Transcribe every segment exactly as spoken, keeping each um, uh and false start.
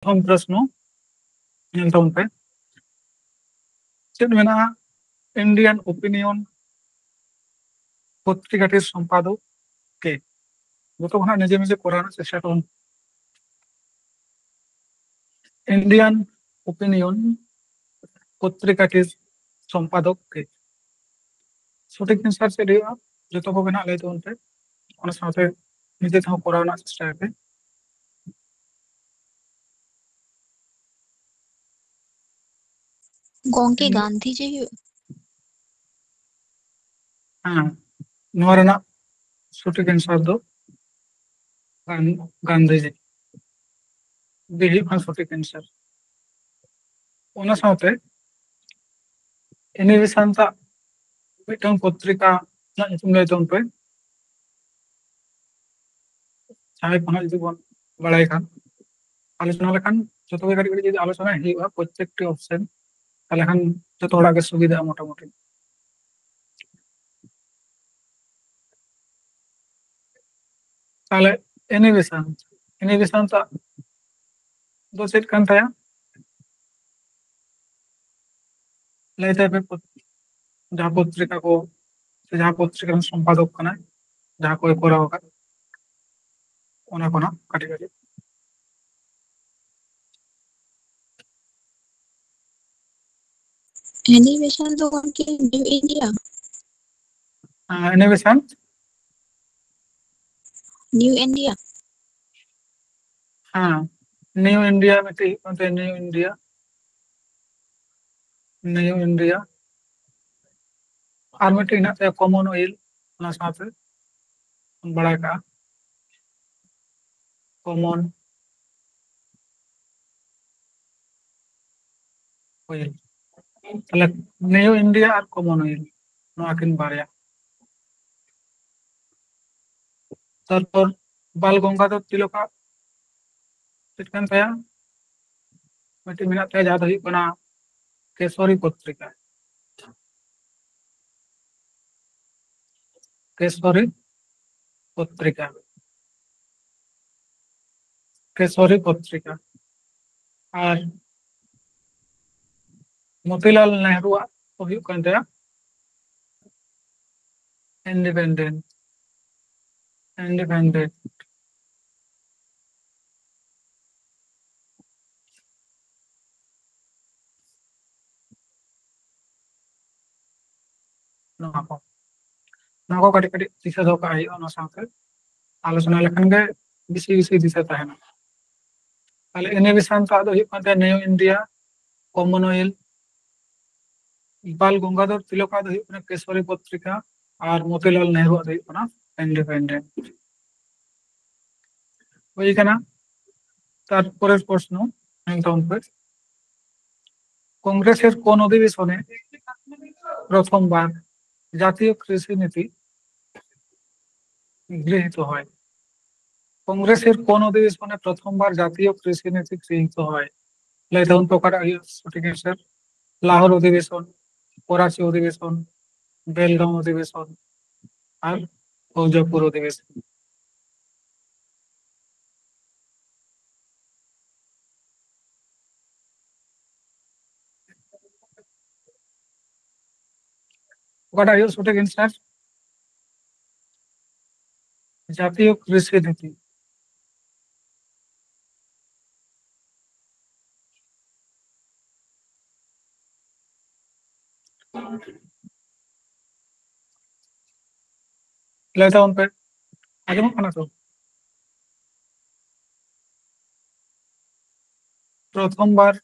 ᱯᱨᱚᱛᱷᱚᱢ ᱯᱨᱚᱥᱱᱚ ᱧᱮᱞ ᱛᱟᱵᱚᱱ ᱯᱮ᱾ ᱪᱮᱫ ᱢᱮᱱᱟᱜᱼᱟ? ᱤᱱᱰᱤᱭᱟᱱ ᱳᱯᱤᱱᱤᱭᱚᱱ ᱯᱚᱛᱨᱤᱠᱟᱴᱤ ᱥᱚᱢᱯᱟᱫᱚᱠ ᱠᱮ? ᱡᱚᱛᱚ ᱠᱷᱚᱱᱟᱜ ᱱᱤᱡᱮ ᱱᱤᱡᱮ ᱠᱚᱨᱟᱣ ᱨᱮᱱᱟᱜ ᱪᱮᱥᱴᱟ ᱛᱟᱵᱚᱱ᱾ ᱤᱱᱰᱤᱭᱟᱱ ᱳᱯᱤᱱᱤᱭᱚᱱ ᱯᱚᱛᱨᱤᱠᱟᱴᱤ ᱥᱚᱢᱯᱟᱫᱚᱠ ᱠᱮ? ᱥᱚᱴᱷᱤᱠ ᱮᱱᱥᱟᱨ ᱪᱮᱫ ᱦᱩᱭᱩᱜᱼᱟ? ᱡᱚᱛᱚ ᱠᱚᱜᱮ ᱱᱟᱜ ᱞᱟᱹᱭ ᱛᱟᱵᱚᱱ ᱯᱮ, ᱚᱱᱟ ᱥᱟᱶᱛᱮ ᱱᱤᱡᱮ ᱛᱮᱦᱚᱸ ᱠᱚᱨᱟᱣ ᱨᱮᱱᱟᱜ ᱪᱮᱥᱴᱟᱭ ᱯᱮ᱾ ᱜᱚᱝᱠᱮ, ᱦᱩᱸ᱾ ᱜᱟᱱᱫᱷᱤᱡᱤ ᱦᱩᱭᱩᱜ᱾ ᱦᱮᱸ, ᱱᱚᱣᱟ ᱨᱮᱱᱟᱜ ᱥᱚᱴᱷᱤᱠ ᱮᱱᱥᱟᱨ ᱫᱚ ᱜᱟᱱ-, ᱜᱟᱱᱫᱷᱤᱡᱤ᱾ ᱵᱤ ᱦᱩᱭᱩᱜ ᱠᱟᱱᱟ ᱥᱚᱴᱷᱤᱠ ᱮᱱᱥᱟᱨ᱾ ᱚᱱᱟ ᱥᱟᱶᱛᱮ ᱮᱱᱤ ᱵᱮᱥᱟᱱᱛ ᱟᱜ ᱢᱤᱫᱴᱟᱝ ᱯᱚᱛᱨᱤᱠᱟ ᱨᱮᱱᱟᱜ ᱧᱩᱛᱩᱢ ᱞᱟᱹᱭ ᱛᱟᱵᱚᱱ ᱯᱮ᱾ ᱡᱟᱦᱟᱸᱭ ᱠᱷᱚᱱᱟᱜ ᱡᱩᱫᱤ ᱵᱚᱱ ᱵᱟᱲᱟᱭ ᱠᱷᱟᱱ, ᱟᱞᱳᱪᱚᱱᱟ ᱞᱮᱠᱷᱟᱱ ᱡᱚᱛᱚ ᱜᱮ ᱠᱟᱹᱴᱤᱡ ᱠᱟᱹᱴᱤᱡ ᱡᱩᱫᱤ ᱟᱞᱳᱪᱚᱱᱟ ᱦᱩᱭᱩᱜᱼᱟ ᱯᱨᱚᱛᱛᱮᱠᱴᱤ ᱚᱯᱥᱮᱱ, ᱛᱟᱦᱚᱞᱮ ᱠᱷᱟᱱ ᱡᱚᱛᱚ ᱦᱚᱲᱟᱜ ᱜᱮ ᱥᱩᱵᱤᱫᱷᱟᱜᱼᱟ ᱢᱚᱴᱟᱢᱩᱴᱤ᱾ ᱛᱟᱦᱚᱞᱮ ᱮᱱᱤ ᱵᱮᱥᱟᱱᱛ, ᱮᱱᱤ ᱵᱮᱥᱟᱱᱛ ᱟᱜ ᱫᱚ ᱪᱮᱫ ᱠᱟᱱ ᱛᱟᱭᱟ? ᱞᱟᱹᱭ ᱛᱟᱭ ᱯᱮ ᱯᱚᱛ-, ᱡᱟᱦᱟᱸ ᱯᱚᱛᱨᱤᱠᱟ ᱠᱚ, ᱥᱮ ᱡᱟᱦᱟᱸ ᱯᱚᱛᱨᱤᱠᱟ ᱨᱮᱱ ᱥᱚᱢᱯᱟᱫᱚᱠ ᱠᱟᱱᱟᱭ, ᱡᱟᱦᱟᱸ ᱠᱚᱭ ᱠᱚᱨᱟᱣ ᱟᱠᱟᱫ, ᱚᱱᱟ ᱠᱚ ᱱᱟᱜ ᱠᱟᱹᱴᱤᱡ ᱠᱟᱹᱴᱤᱡ᱾ ᱮᱱᱤ ᱵᱮᱥᱟᱱᱛ ᱫᱚ ᱜᱚᱢᱠᱮ ᱱᱤᱭᱩ ᱤᱱᱰᱤᱭᱟ? ᱦᱮᱸ, ᱮᱱᱤ ᱵᱮᱥᱟᱱᱛ? New India? ᱦᱮᱸ, ᱱᱤᱭᱩ ᱤᱱᱰᱤᱭᱟ ᱢᱤᱫᱴᱤᱡ ᱦᱩᱭᱩᱜ ᱠᱟᱱ ᱛᱟᱭᱟ, ᱱᱤᱭᱩ ᱤᱱᱰᱤᱭᱟ, ᱱᱤᱭᱩ ᱤᱱᱰᱤᱭᱟ᱾ ᱟᱨ ᱢᱤᱫᱴᱤᱡ ᱦᱮᱱᱟᱜ ᱛᱟᱭᱟ ᱠᱚᱢᱚᱱ ᱳᱭᱮᱞ, ᱚᱱᱟ ᱥᱟᱶᱛᱮ ᱵᱟᱲᱟᱭ ᱠᱟᱜᱼᱟ, ᱠᱚᱢᱚᱱ ᱳᱭᱮᱞ᱾ ᱛᱟᱦᱞᱮ ᱱᱤᱭᱩ ᱤᱱᱰᱤᱭᱟ ᱟᱨ ᱠᱚᱢᱚᱱ ᱳᱭᱮᱞ, ᱱᱚᱣᱟ ᱠᱤᱱ ᱵᱟᱨᱭᱟ᱾ ᱛᱟᱨᱯᱚᱨ ᱵᱟᱞ ᱜᱚᱝᱜᱟᱫᱷᱚᱨ ᱛᱤᱞᱚᱠᱟᱜ ᱪᱮᱫ ᱠᱟᱱ ᱛᱟᱭᱟ? ᱢᱤᱫᱴᱤᱡ ᱢᱮᱱᱟᱜ ᱛᱟᱭᱟ, ᱡᱟᱦᱟᱸ ᱫᱚ ᱦᱩᱭᱩᱜ ᱠᱟᱱᱟ ᱠᱮᱥᱚᱨᱤ ᱯᱚᱛᱨᱤᱠᱟ᱾ ᱠᱮᱥᱚᱨᱤ ᱯᱚᱛᱨᱤᱠᱟ, ᱠᱮᱥᱚᱨᱤ ᱯᱚᱛᱨᱤᱠᱟ᱾ ᱟᱨ ᱢᱚᱛᱤᱞᱟᱞ ᱱᱮᱦᱨᱩᱣᱟᱜ ᱫᱚ ᱦᱩᱭᱩᱜ ᱠᱟᱱ ᱛᱟᱭᱟ ᱤᱱᱰᱤᱯᱮᱱᱰᱮᱱᱴ᱾ ᱤᱱᱰᱤᱯᱮᱱᱰᱮᱱᱴ᱾ ᱱᱚᱣᱟ ᱠᱚ ᱱᱚᱣᱟ ᱠᱚ ᱠᱟᱹᱴᱤᱡ ᱠᱟᱹᱴᱤᱡ ᱫᱤᱥᱟᱹ ᱫᱚᱦᱚ ᱠᱟᱜ ᱦᱩᱭᱩᱜᱼᱟ᱾ ᱚᱱᱟ ᱥᱟᱶᱛᱮ ᱟᱞᱳᱪᱚᱱᱟ ᱞᱮᱠᱷᱟᱱ ᱜᱮ ᱵᱮᱥᱤ ᱵᱮᱥᱤ ᱫᱤᱥᱟᱹ ᱛᱟᱦᱮᱱᱟ᱾ ᱛᱟᱦᱞᱮ ᱤᱱᱟᱹ ᱵᱤᱥᱟᱱᱛᱟᱜ ᱫᱚ ᱦᱩᱭᱩᱜ ᱠᱟᱱ ᱛᱟᱭᱟ ᱱᱤᱭᱩ ᱤᱱᱰᱤᱭᱟ, ᱠᱚᱢᱚᱱᱣᱮᱞᱛᱷ, ᱵᱟᱞ ᱜᱚᱝᱜᱟᱫᱷᱚᱨ ᱛᱤᱞᱚᱠᱟᱜ ᱫᱚ ᱦᱩᱭᱩᱜ ᱠᱟᱱᱟ ᱠᱮᱥᱚᱨᱤ ᱯᱚᱛᱨᱤᱠᱟ, ᱟᱨ ᱢᱚᱛᱤᱞᱟᱞ ᱱᱮᱦᱨᱩᱣᱟᱜ ᱫᱚ ᱦᱩᱭᱩᱜ ᱠᱟᱱᱟ ᱤᱱᱰᱤᱯᱮᱱᱰᱮᱱᱴ᱾ ᱦᱩᱭ ᱠᱟᱱᱟ᱾ ᱛᱟᱨᱯᱚᱨᱮᱨ ᱯᱨᱚᱥᱱᱚ ᱧᱮᱞ ᱛᱟᱵᱚᱱ ᱯᱮ, কংগ্রেসের কোন অধিবেশনে প্রথমবার জাতীয় কৃষি নীতি গৃহীত হয়? কংগ্রেসের কোন অধিবেশনে প্রথমবার জাতীয় কৃষি নীতি গৃহীত হয়? ᱞᱟᱹᱭ ᱛᱟᱵᱚᱱ ᱯᱮ ᱚᱠᱟᱴᱟᱜ ᱦᱩᱭᱩᱜᱼᱟ ᱥᱚᱴᱷᱤᱠ ᱮᱱᱥᱟᱨ? ᱞᱟᱦᱳᱨ ᱚᱫᱷᱤᱵᱮᱥᱚᱱ, ᱯᱚᱨᱟᱥᱤ ᱚᱫᱷᱤᱵᱮᱥᱚᱱ, ᱵᱮᱞᱜᱟᱢ ᱚᱫᱷᱤᱵᱮᱥᱚᱱ ᱟᱨ ᱵᱷᱳᱡᱯᱩᱨ ᱚᱫᱷᱤᱵᱮᱥᱚᱱ᱾ ᱚᱠᱟᱴᱟᱜ ᱦᱩᱭᱩᱜ ᱥᱚᱴᱷᱤᱠ ᱮᱱᱥᱟᱨ? ᱡᱟᱛᱤᱭᱚ ᱠᱨᱤᱥᱤ ᱱᱤᱛᱤ᱾ ᱞᱟᱹᱭ ᱛᱟᱵᱚᱱ ᱯᱮ, ᱟᱸᱡᱚᱢᱚᱜ ᱠᱟᱱᱟ ᱛᱚ? ᱯᱨᱚᱛᱷᱚᱢ ᱵᱟᱨ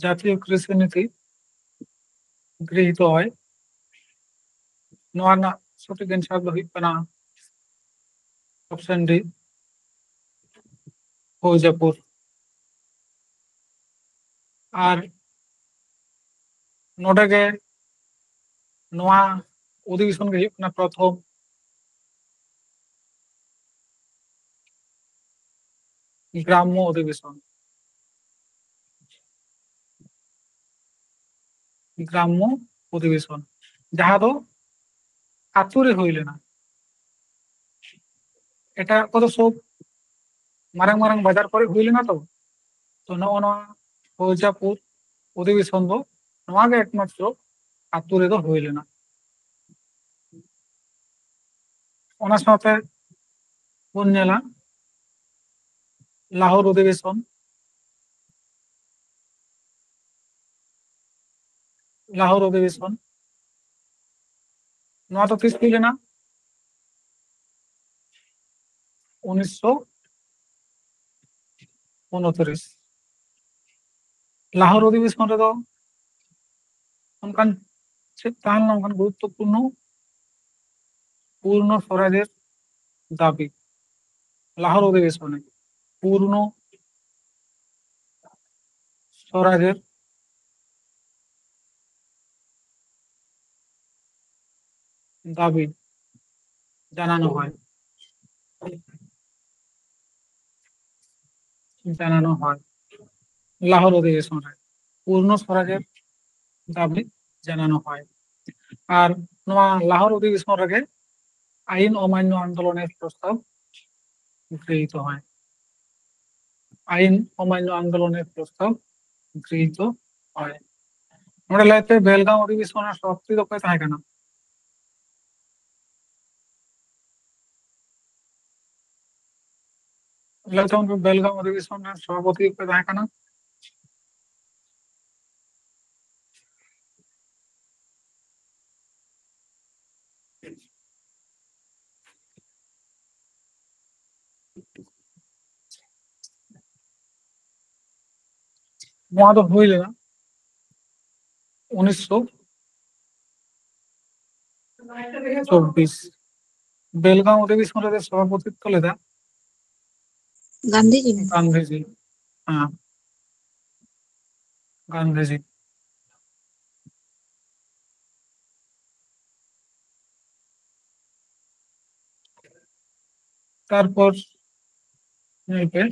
ᱡᱟᱛᱤᱭᱚ ᱠᱨᱤᱥᱤ ᱱᱤᱛᱤ ᱜᱨᱤᱦᱤᱛ ᱦᱚᱭ᱾ ᱱᱚᱣᱟ ᱨᱮᱱᱟᱜ ᱥᱚᱴᱷᱤᱠ ᱮᱱᱥᱟᱨ ᱫᱚ ᱦᱩᱭᱩᱜ ᱠᱟᱱᱟ ᱚᱯᱥᱮᱱ ᱰᱤ, ᱵᱷᱳᱡᱯᱩᱨ᱾ ᱟᱨ ᱱᱚᱰᱮ ᱜᱮ ᱱᱚᱣᱟ ᱚᱫᱷᱤᱵᱮᱥᱚᱱ ᱜᱮ ᱦᱩᱭᱩᱜ ᱠᱟᱱᱟ ᱯᱨᱚᱛᱷᱚᱢ ᱜᱨᱟᱢᱢᱚ ᱚᱫᱷᱤᱵᱮᱥᱚᱱ᱾ ᱜᱨᱟᱢᱢᱚ ᱚᱫᱷᱤᱵᱮᱥᱚᱱ, ᱡᱟᱦᱟᱸ ᱫᱚ ᱟᱛᱳ ᱨᱮ ᱦᱩᱭ ᱞᱮᱱᱟ᱾ ᱮᱴᱟᱜ ᱠᱚᱫᱚ ᱥᱚᱵ ᱢᱟᱨᱟᱝ ᱢᱟᱨᱟᱝ ᱵᱟᱡᱟᱨ ᱠᱚᱨᱮ ᱦᱩᱭ ᱞᱮᱱᱟ ᱛᱚ, ᱛᱚ ᱱᱚᱜᱼᱚ ᱱᱚᱣᱟ ᱦᱚᱡᱟᱯᱩᱨ ᱚᱫᱷᱤᱵᱮᱥᱚᱱ ᱫᱚ ᱱᱚᱣᱟ ᱜᱮ ᱮᱠᱢᱟᱛᱨᱚ ᱟᱛᱳ ᱨᱮᱫᱚ ᱦᱩᱭ ᱞᱮᱱᱟ᱾ ᱚᱱᱟ ᱥᱟᱶᱛᱮ ᱵᱚᱱ ᱧᱮᱞᱟ ᱞᱟᱦᱳᱨ ᱚᱫᱷᱤᱵᱮᱥᱚᱱ, ᱞᱟᱦᱳᱨ ᱚᱫᱷᱤᱵᱮᱥᱚᱱ ᱱᱚᱣᱟ ᱫᱚ ᱛᱤᱥ ᱦᱩᱭ ᱞᱮᱱᱟ? ᱩᱱᱤᱥᱥᱚ ᱩᱱᱛᱨᱤᱥ᱾ ᱞᱟᱦᱳᱨ ᱚᱫᱷᱤᱵᱮᱥᱚᱱ ᱨᱮᱫᱚ ᱚᱱᱠᱟᱱ ᱪᱮᱫ ᱛᱟᱦᱮᱸ ᱞᱮᱱᱟ ᱚᱱᱠᱟᱱ ᱜᱩᱨᱩᱛᱛᱚᱯᱩᱨᱱᱚ? ᱯᱩᱨᱱᱚ ᱥᱚᱨᱟᱡᱮᱨ ᱫᱟᱵᱤ᱾ ᱞᱟᱦᱳᱨ ᱚᱫᱷᱤᱵᱮᱥᱚᱱ ᱨᱮ ᱯᱩᱨᱱᱚ ᱥᱚᱨᱟᱡᱮᱨ দাবি জানানো হয়, জানানো হয় লাহোর অধিবেশনে। পূর্ণ স্বরাজের দাবি জানানো হয়। আর ᱱᱚᱣᱟ ᱞᱟᱦᱳᱨ ᱚᱫᱷᱤᱵᱮᱥᱚᱱ ᱨᱮᱜᱮ ᱟᱭᱤᱱ ᱚᱢᱟᱱᱱᱚ ᱟᱱᱫᱳᱞᱚᱱᱮᱨ ᱯᱨᱚᱥᱛᱟᱵ ᱜᱨᱦᱤᱛ ᱦᱚᱭ᱾ ᱟᱭᱤᱱ ᱚᱢᱟᱱᱱᱚ ᱟᱱᱫᱳᱞᱚᱱᱮᱨ ᱯᱨᱚᱥᱛᱟᱵ ᱜᱨᱦᱤᱛ ᱦᱚᱭ᱾ ᱱᱚᱰᱮ ᱞᱟᱹᱭᱛᱮ ᱵᱮᱞᱜᱟᱢ ᱚᱫᱷᱤᱵᱮᱥᱚᱱ ᱨᱮᱱᱟᱜ ᱥᱚᱵᱟᱯᱚᱛᱤ ᱫᱚ ᱚᱠᱚᱭ ᱛᱟᱦᱮᱸ ᱠᱟᱱᱟ? ᱞᱟᱹᱭ ᱛᱟᱵᱚᱱ ᱯᱮ, ᱵᱮᱞᱜᱟᱢ ᱚᱫᱷᱤᱵᱮᱥᱚᱱ ᱨᱮᱱ ᱥᱚᱵᱟᱯᱚᱛᱤ ᱚᱠᱚᱭ ᱛᱟᱦᱮᱸ ᱠᱟᱱᱟ? ᱱᱚᱣᱟ ᱫᱚ ᱦᱩᱭ ᱞᱮᱱᱟ ᱩᱱᱤᱥᱥᱚ ᱪᱚᱵᱵᱤᱥ᱾ ᱵᱮᱞᱜᱟᱢ ᱚᱫᱷᱤᱵᱮᱥᱚᱱ ᱨᱮ ᱥᱚᱵᱟᱯᱚᱛᱤᱛᱛᱚ ᱞᱮᱫᱟ ᱜᱟᱱᱫᱷᱤᱡᱤ᱾ ᱜᱟᱱᱫᱷᱤᱡᱤ᱾ ᱦᱮᱸ, ᱜᱟᱱᱫᱷᱤᱡᱤ᱾ ᱛᱟᱨᱯᱚᱨ ᱧᱮᱞ ᱯᱮ,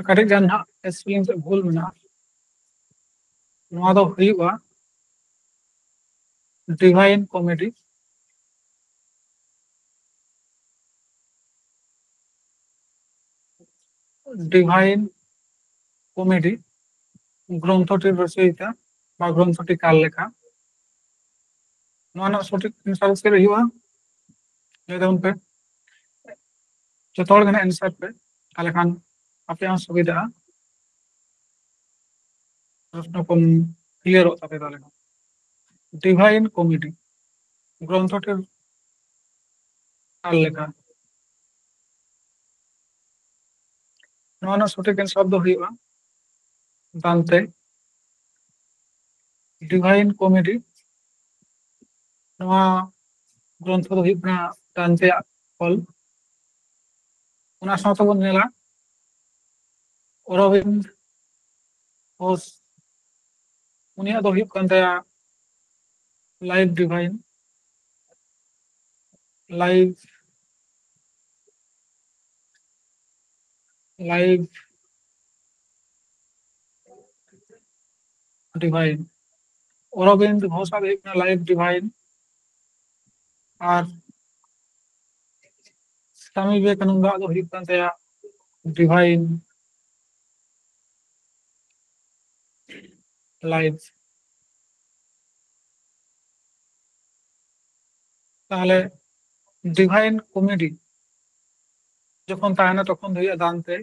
ᱠᱟᱹᱴᱤᱡ ᱜᱟᱱ ᱦᱟᱸᱜ spelling ᱥᱮᱫ ᱵᱷᱩᱞ ᱢᱮᱱᱟᱜᱼᱟ᱾ ᱱᱚᱣᱟ ᱫᱚ ᱦᱩᱭᱩᱜᱼᱟ divine comedy, ᱰᱤᱵᱷᱟᱭᱤᱱ ᱠᱚᱢᱮᱰᱤ ᱜᱨᱚᱱᱛᱷᱚᱴᱤ ᱨᱚᱪᱚᱭᱤᱛᱟ ᱵᱟ ᱜᱨᱚᱱᱛᱷᱚᱴᱤ ᱠᱟᱨ ᱞᱮᱠᱷᱟ? ᱱᱚᱣᱟ ᱨᱮᱱᱟᱜ ᱥᱚᱴᱷᱤᱠ ᱮᱱᱥᱟᱨ ᱪᱮᱫ ᱦᱩᱭᱩᱜᱼᱟ? ᱞᱟᱹᱭ ᱛᱟᱵᱚᱱ ᱯᱮ, ᱡᱚᱛᱚ ᱦᱚᱲ ᱜᱮ ᱱᱟᱜ ᱮᱱᱥᱟᱨ ᱯᱮ, ᱛᱟᱦᱞᱮ ᱠᱷᱟᱱ ᱟᱯᱮ ᱦᱚᱸ ᱥᱩᱵᱤᱫᱷᱟᱜᱼᱟ, ᱯᱨᱚᱥᱱᱚ ᱠᱚᱢ ᱠᱞᱤᱭᱟᱨᱚᱜ ᱛᱟᱯᱮ᱾ ᱛᱟᱦᱞᱮ ᱠᱷᱟᱱ ᱰᱤᱵᱷᱟᱭᱤᱱ ᱠᱚᱢᱮᱰᱤ ᱜᱨᱚᱱᱛᱷᱚᱴᱤ ᱠᱟᱨ ᱞᱮᱠᱷᱟ? ᱱᱚᱣᱟ ᱨᱮᱱᱟᱜ ᱥᱚᱴᱷᱤᱠ ᱮᱱᱥᱟᱨ ᱫᱚ ᱦᱩᱭᱩᱜᱼᱟ ᱫᱟᱱᱛᱮ᱾ ᱰᱤᱵᱷᱟᱭᱤᱱ ᱠᱚᱢᱮᱰᱤ, ᱱᱚᱣᱟ ᱜᱨᱚᱱᱛᱷᱚ ᱫᱚ ᱦᱩᱭᱩᱜ ᱠᱟᱱᱟ ᱫᱟᱱᱛᱮᱭᱟᱜ ᱚᱞ᱾ ᱚᱱᱟ ᱥᱟᱶᱛᱮ ᱵᱚᱱ ᱧᱮᱞᱟ ᱚᱨᱚᱵᱤᱱᱫ ᱜᱷᱳᱥ, ᱩᱱᱤᱭᱟᱜ ᱫᱚ ᱦᱩᱭᱩᱜ ᱠᱟᱱ ᱛᱟᱭᱟ life divine, life life divine. Arobind ᱜᱷᱳᱥᱟᱜ ᱫᱚ ᱦᱩᱭᱩᱜ ᱠᱟᱱᱟ ᱞᱟᱭᱤᱯᱷ ᱰᱤᱵᱷᱟᱭᱤᱱ, ᱟᱨ ᱥᱟᱢᱤ ᱵᱤᱵᱮᱠᱟᱱᱚᱱᱫᱟᱜ ᱫᱚ ᱦᱩᱭᱩᱜ ᱠᱟᱱ ᱛᱟᱭᱟ ᱰᱤᱵᱷᱟᱭᱤᱱ ᱞᱟᱭᱤᱯᱷ᱾ ᱛᱟᱦᱞᱮ ᱰᱤᱵᱷᱟᱭᱤᱱ ᱠᱚᱢᱮᱰᱤ ᱡᱚᱠᱷᱚᱱ ᱛᱟᱦᱮᱱᱟ ᱛᱚᱠᱷᱚᱱ ᱫᱚ ᱦᱩᱭᱩᱜᱼᱟ ᱫᱟᱱᱛᱮ,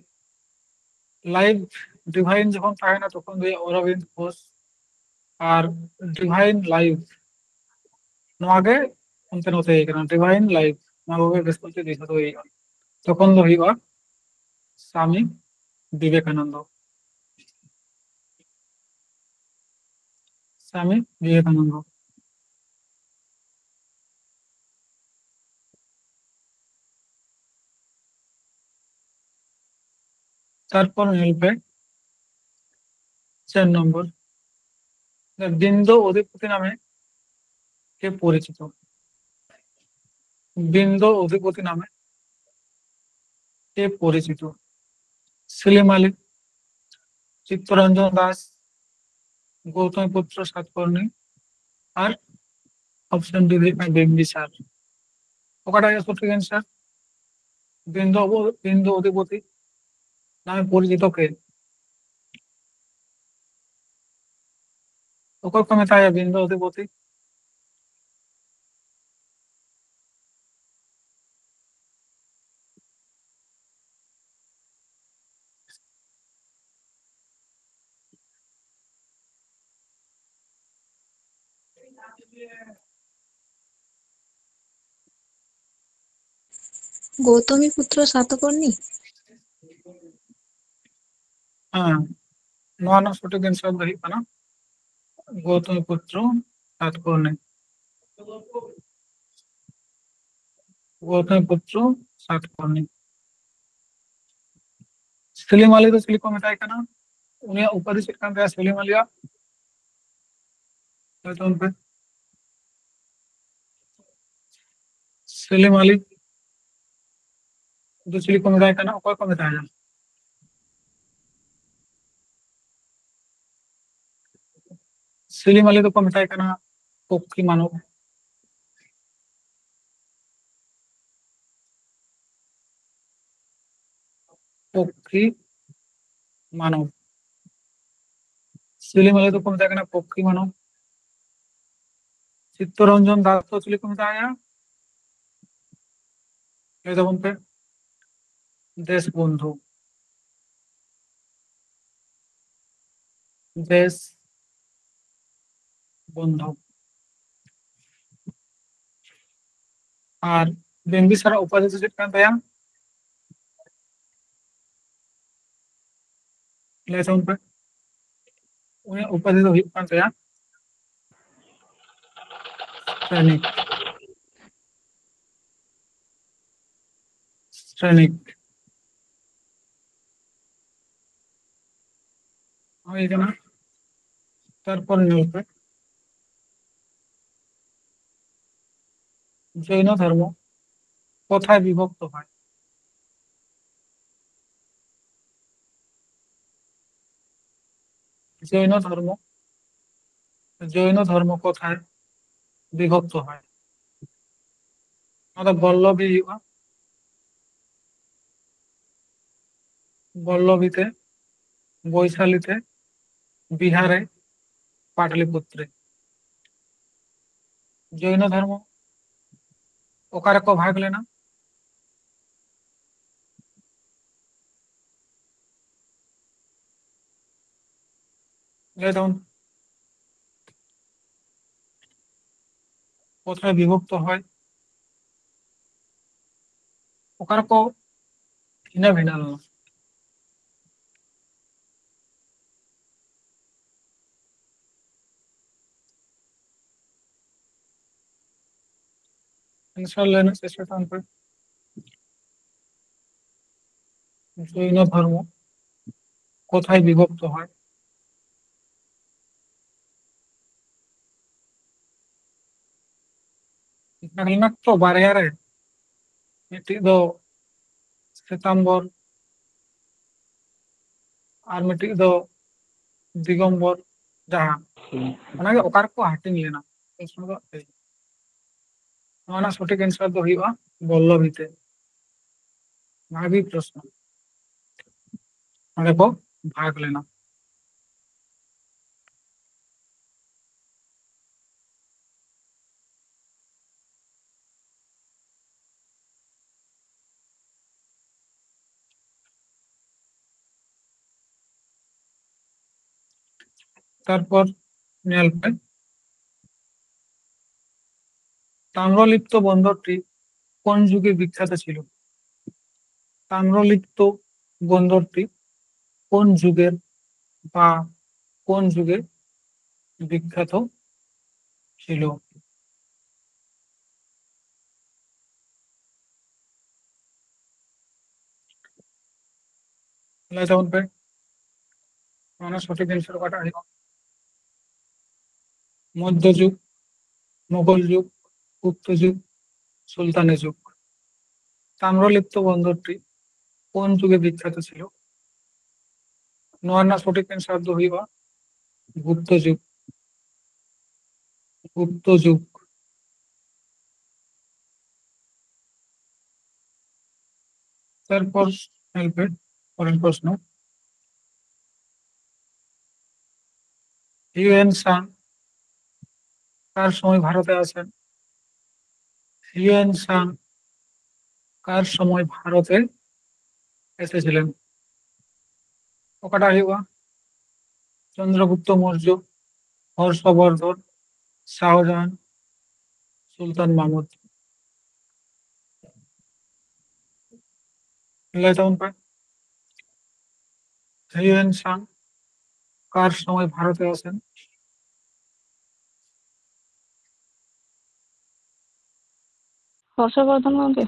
ᱞᱟᱭᱤᱯᱷ ᱰᱤᱵᱷᱟᱭᱤᱱ ᱡᱚᱠᱷᱚᱱ ᱛᱟᱦᱮᱱᱟ ᱛᱚᱠᱷᱚᱱ ᱫᱚ ᱦᱩᱭᱩᱜᱼᱟ ᱚᱨᱚᱵᱤᱱᱫ ᱜᱷᱳᱥ, ᱟᱨ ᱰᱤᱵᱷᱟᱭᱤᱱ ᱞᱟᱭᱤᱯᱷ ᱱᱚᱣᱟ ᱜᱮ ᱚᱱᱛᱮ ᱱᱚᱛᱮ ᱠᱟᱱᱟ, ᱰᱤᱵᱷᱟᱭᱤᱱ ᱞᱟᱭᱤᱯᱷ ᱱᱚᱣᱟ ᱠᱚᱜᱮ ᱵᱮᱥ ᱠᱚᱛᱮ ᱫᱤᱥᱟᱹ ᱫᱚ ᱦᱩᱭᱩᱜᱼᱟ᱾ ᱛᱚᱠᱷᱚᱱ ᱫᱚ ᱦᱩᱭᱩᱜᱼᱟ ᱥᱟᱢᱤ ᱵᱤᱵᱮᱠᱟᱱᱚᱱᱫᱚ, ᱥᱟᱢᱤ ᱵᱤᱵᱮᱠᱟᱱᱚᱱᱫᱚ᱾ তারপর মিলবে চার নম্বর, বিন্দু অধিপতি নামে কে পরিচিত? বিন্দু অধিপতি নামে কে পরিচিত? সেলিম আলী, চিত্তরঞ্জন দাস, গৌতমপুত্র সাতকর্ণী, আর অপশন ডি বিম্বিসার। ᱚᱠᱟᱴᱟᱜ ᱜᱮ ᱥᱚᱴᱷᱤᱠ ᱮᱱᱥᱟᱨ? ᱵᱤᱱᱫᱩ ᱟᱵᱚ, ᱵᱤᱱᱫᱩ ᱚᱫᱷᱤᱯᱚᱛᱤ, ᱱᱟᱢᱮ ᱯᱚᱨᱤᱪᱤᱛᱚ ᱠᱮ᱾ ᱚᱠᱚᱭ ᱠᱚ ᱢᱮᱛᱟᱭᱟ ᱵᱤᱱᱫᱩ ᱚᱫᱷᱤᱯᱚᱛᱤ? ᱜᱳᱛᱚᱢᱤ ᱯᱩᱛᱨᱚ ᱥᱟᱛᱚᱠᱚᱨᱱᱤ᱾ ᱦᱮᱸ, ᱱᱚᱣᱟ ᱨᱮᱱᱟᱜ ᱥᱚᱴᱷᱤᱠ ᱮᱱᱥᱟᱨ ᱫᱚ ᱦᱩᱭᱩᱜ ᱠᱟᱱᱟ ᱜᱳᱛᱚᱢᱤ ᱯᱩᱛᱨᱚ ᱥᱟᱛᱚᱠᱚᱨᱱᱤ᱾ ᱜᱳᱛᱚᱢᱤ ᱯᱩᱛᱨᱚ ᱥᱟᱛᱚᱠᱚᱨᱱᱤ᱾ ᱥᱮᱞᱤᱢ ᱟᱞᱤ ᱫᱚ ᱪᱤᱞᱤ ᱠᱚ ᱢᱮᱛᱟᱭ ᱠᱟᱱᱟ? ᱩᱱᱤᱭᱟᱜ ᱩᱯᱟᱫᱷᱤ ᱪᱮᱫ ᱠᱟᱱ ᱛᱟᱭᱟ ᱥᱮᱞᱤᱢ ᱟᱞᱤᱭᱟᱜ? ᱞᱟᱹᱭ ᱛᱟᱵᱚᱱ ᱯᱮ᱾ ᱥᱮᱞᱤᱢ ᱟᱞᱤ ᱫᱚ ᱪᱤᱞᱤ ᱠᱚ ᱢᱮᱛᱟᱭ ᱠᱟᱱᱟ? ᱚᱠᱚᱭ ᱠᱚ ᱢᱮᱛᱟᱭᱟ? ᱥᱮᱞᱤᱢ ᱟᱞᱤ ᱫᱚᱠᱚ ᱢᱮᱛᱟᱭ ᱠᱟᱱᱟ ᱯᱚᱠᱠᱷᱤ ᱢᱟᱱᱚᱵ᱾ ᱯᱚᱠᱠᱷᱤ ᱢᱟᱱᱚᱵ᱾ ᱥᱮᱞᱤᱢ ᱟᱞᱤ ᱫᱚᱠᱚ ᱢᱮᱛᱟᱭ ᱠᱟᱱᱟ ᱯᱚᱠᱠᱷᱤ ᱢᱟᱱᱚᱵ᱾ ᱪᱤᱛᱛᱚᱨᱚᱧᱡᱚᱱ ᱫᱟᱥ ᱫᱚ ᱪᱤᱞᱤ ᱠᱚ ᱢᱮᱛᱟᱭᱟ? ᱞᱟᱹᱭ ᱛᱟᱵᱚᱱ ᱯᱮ᱾ ᱫᱮᱥ ᱵᱚᱱᱫᱷᱩ᱾ ᱫᱮᱥ ᱵᱚᱱᱫᱷᱩ᱾ ᱟᱨ ᱵᱤᱢᱵᱤᱥᱟᱨᱟᱜ ᱩᱯᱟᱫᱷᱤ ᱫᱚ ᱪᱮᱫ ᱠᱟᱱ ᱛᱟᱭᱟ? ᱞᱟᱹᱭ ᱛᱟᱵᱚᱱ ᱯᱮ᱾ ᱩᱱᱤᱭᱟᱜ ᱩᱯᱟᱫᱷᱤ ᱫᱚ ᱦᱩᱭᱩᱜ ᱠᱟᱱ ᱛᱟᱭᱟ ᱥᱚᱭᱱᱤᱠ᱾ ᱥᱚᱭᱱᱤᱠ᱾ ᱦᱩᱭ ᱠᱟᱱᱟ᱾ ᱛᱟᱨᱯᱚᱨ ᱧᱮᱞ ᱯᱮ, ᱡᱚᱭᱱᱚ ᱫᱷᱚᱨᱢᱚ ᱠᱚᱛᱷᱟᱭ ᱵᱤᱵᱷᱚᱠᱛᱚ ᱦᱚᱭ? ᱡᱚᱭᱱᱚ ᱫᱷᱚᱨᱢᱚ, ᱡᱚᱭᱱᱚ ᱫᱷᱚᱨᱢᱚ ᱠᱚᱛᱷᱟᱭ ᱵᱤᱵᱷᱚᱠᱛᱚ ᱦᱚᱭ? ᱱᱚᱣᱟ ᱫᱚ ᱵᱚᱞᱞᱚᱵᱷᱤ ᱦᱩᱭᱩᱜᱼᱟ᱾ ᱵᱚᱞᱞᱚᱵᱷᱤ ᱛᱮ, ᱵᱳᱭᱥᱟᱞᱤ ᱛᱮ, ᱵᱤᱦᱟᱨᱮ, ᱯᱟᱴᱞᱤᱯᱩᱛᱨᱮ᱾ ᱡᱚᱭᱱᱚ ᱫᱷᱚᱨᱢᱚ ᱚᱠᱟ ᱨᱮᱠᱚ ᱵᱷᱟᱜᱽ ᱞᱮᱱᱟ? ᱞᱟᱹᱭ ᱛᱟᱵᱚᱱ᱾ কোথায় বিভক্ত হয়? ᱚᱠᱟ ᱨᱮᱠᱚ ᱵᱷᱤᱱᱟᱹ ᱵᱷᱤᱱᱟᱹ ᱞᱮᱱᱟ? Answer ᱞᱟᱹᱭ ᱨᱮᱱᱟᱜ ᱪᱮᱥᱴᱟ ᱛᱟᱵᱚᱱ ᱯᱮ᱾ ᱡᱚᱭᱱᱚ ᱫᱷᱚᱨᱢᱚ কোথায় বিভক্ত হয়? ᱮᱠᱷᱟᱱ ᱢᱮᱱᱟᱜ ᱛᱚ ᱵᱟᱨᱭᱟ ᱨᱮ, ᱢᱤᱫᱴᱤᱡ ᱫᱚ ᱥᱮᱛᱟᱢᱵᱚᱨ ᱟᱨ ᱢᱤᱫᱴᱤᱡ ᱫᱚ ᱫᱤᱜᱚᱢᱵᱚᱨ, ᱡᱟᱦᱟᱸ ᱚᱱᱟᱜᱮ ᱚᱠᱟ ᱨᱮᱠᱚ ᱦᱟᱹᱴᱤᱧ ᱞᱮᱱᱟ, ᱯᱨᱚᱥᱱᱚ ᱫᱚ ᱮᱭ᱾ ᱱᱚᱣᱟ ᱨᱮᱱᱟᱜ ᱥᱚᱴᱷᱤᱠ answer ᱫᱚ ᱦᱩᱭᱩᱜᱼᱟ ᱵᱚᱞᱞᱚᱵᱷᱤ ᱛᱮ᱾ ᱵᱷᱟᱹᱜᱤ ᱯᱨᱚᱥᱱᱚ᱾ ᱚᱸᱰᱮ ᱠᱚ ᱵᱷᱟᱜᱽ ᱞᱮᱱᱟ᱾ ᱛᱟᱨᱯᱚᱨ ᱧᱮᱞ ᱯᱮ, ᱛᱟᱢᱨᱚᱞᱤᱯᱛᱚ ᱵᱚᱱᱫᱚᱨটি কোন যুগে বিখ্যাত ছিল? তাম্রলিপ্ত বন্দরটি কোন যুগের বা কোন যুগে বিখ্যাত ছিল? ᱞᱟᱹᱭ ᱛᱟᱵᱚᱱ ᱯᱮ, ᱚᱱᱟ ᱥᱚᱴᱷᱤᱠ answer ᱚᱠᱟᱴᱟᱜ ᱦᱩᱭᱩᱜᱼᱟ? ᱢᱚᱫᱽᱫᱷᱚ ᱡᱩᱜᱽ, ᱢᱳᱜᱚᱞ ᱡᱩᱜᱽ, ᱜᱩᱯᱛᱚ ᱡᱩᱜᱽ, ᱥᱩᱞᱛᱟᱱᱤ ᱡᱩᱜᱽ᱾ ᱛᱟᱢᱨᱚᱞᱤᱯᱛᱚ ᱵᱚᱱᱫᱚᱨটি কোন যুগে বিখ্যাত ছিল? ᱱᱚᱣᱟ ᱨᱮᱱᱟᱜ ᱥᱚᱴᱷᱤᱠ answer ᱫᱚ ᱦᱩᱭᱩᱜᱼᱟ ᱜᱩᱯᱛᱚ ᱡᱩᱜᱽ᱾ ᱜᱩᱯᱛᱚ ᱡᱩᱜᱽ᱾ ᱛᱟᱨᱯᱚᱨ ᱧᱮᱞ ᱯᱮ, পরের প্রশ্ন, হিউয়েন সাং কার সময় ভারতে আসেন? হিউয়েন সাং কার সময় ভারতে এসেছিলেন? ᱚᱠᱟᱴᱟᱜ ᱦᱩᱭᱩᱜᱼᱟ? ᱪᱚᱱᱫᱨᱚᱜᱩᱯᱛᱚ ᱢᱚᱨᱡᱚ, ᱦᱚᱨᱥᱚᱵᱚᱨᱫᱷᱚᱱ, ᱥᱟᱦᱡᱟᱦᱟᱱ, ᱥᱩᱞᱛᱟᱱ ᱢᱟᱦᱢᱩᱫ᱾ ᱞᱟᱹᱭ ᱛᱟᱵᱚᱱ ᱯᱮ, ᱦᱤᱭᱩᱭᱮᱱ ᱥᱟᱝ ᱠᱟᱨ ᱥᱚᱢᱚᱭ ᱵᱷᱟᱨᱚᱛᱮ ᱟᱥᱮᱱ? ᱦᱚᱨᱥᱚᱵᱚᱨᱫᱷᱚᱱ ᱜᱚᱢᱠᱮ᱾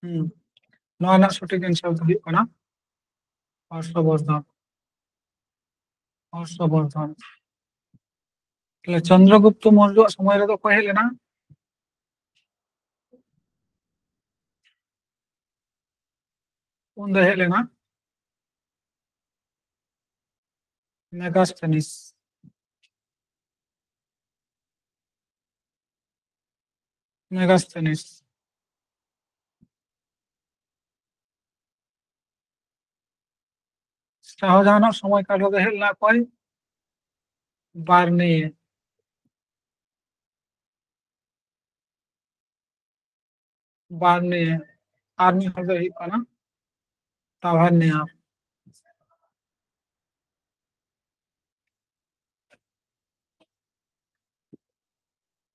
ᱦᱩᱸ᱾ ᱱᱚᱣᱟ ᱨᱮᱱᱟᱜ ᱥᱚᱴᱷᱤᱠ ᱮᱱᱥᱟᱨ ᱫᱚ ᱦᱩᱭᱩᱜ ᱠᱟᱱᱟ ᱦᱚᱨᱥᱚᱵᱚᱨᱫᱷᱚᱱ᱾ ᱦᱚᱨᱥᱚᱵᱚᱨᱫᱷᱚᱱ᱾ ᱛᱟᱦᱞᱮ ᱪᱚᱱᱫᱨᱚᱜᱩᱯᱛᱚ ᱢᱚᱨᱡᱚᱣᱟᱜ ᱥᱚᱢᱚᱭ ᱨᱮᱫᱚ ᱚᱠᱚᱭ ᱦᱮᱡ ᱞᱮᱱᱟ? ᱩᱱ ᱫᱚ ᱦᱮᱡ ᱞᱮᱱᱟ ᱢᱮᱜᱟᱥᱛᱷᱮᱱᱤᱥ᱾ ᱢᱮᱜᱟᱥᱛᱷᱮᱱᱤᱥ᱾ ᱥᱟᱦᱡᱟᱦᱟᱱᱟᱜ ᱥᱚᱢᱚᱭ ᱠᱟᱞ ᱨᱮᱫᱚ ᱦᱮᱡ ᱞᱮᱱᱟ ᱚᱠᱚᱭ? ᱵᱟᱨᱱᱤ᱾ ᱵᱟᱨᱱᱤ᱾ ᱟᱨ ᱢᱤᱫ ᱦᱚᱲ ᱫᱚ ᱦᱩᱭᱩᱜ ᱠᱟᱱᱟ ᱛᱟᱵᱷᱟᱱᱤᱭᱟᱨ᱾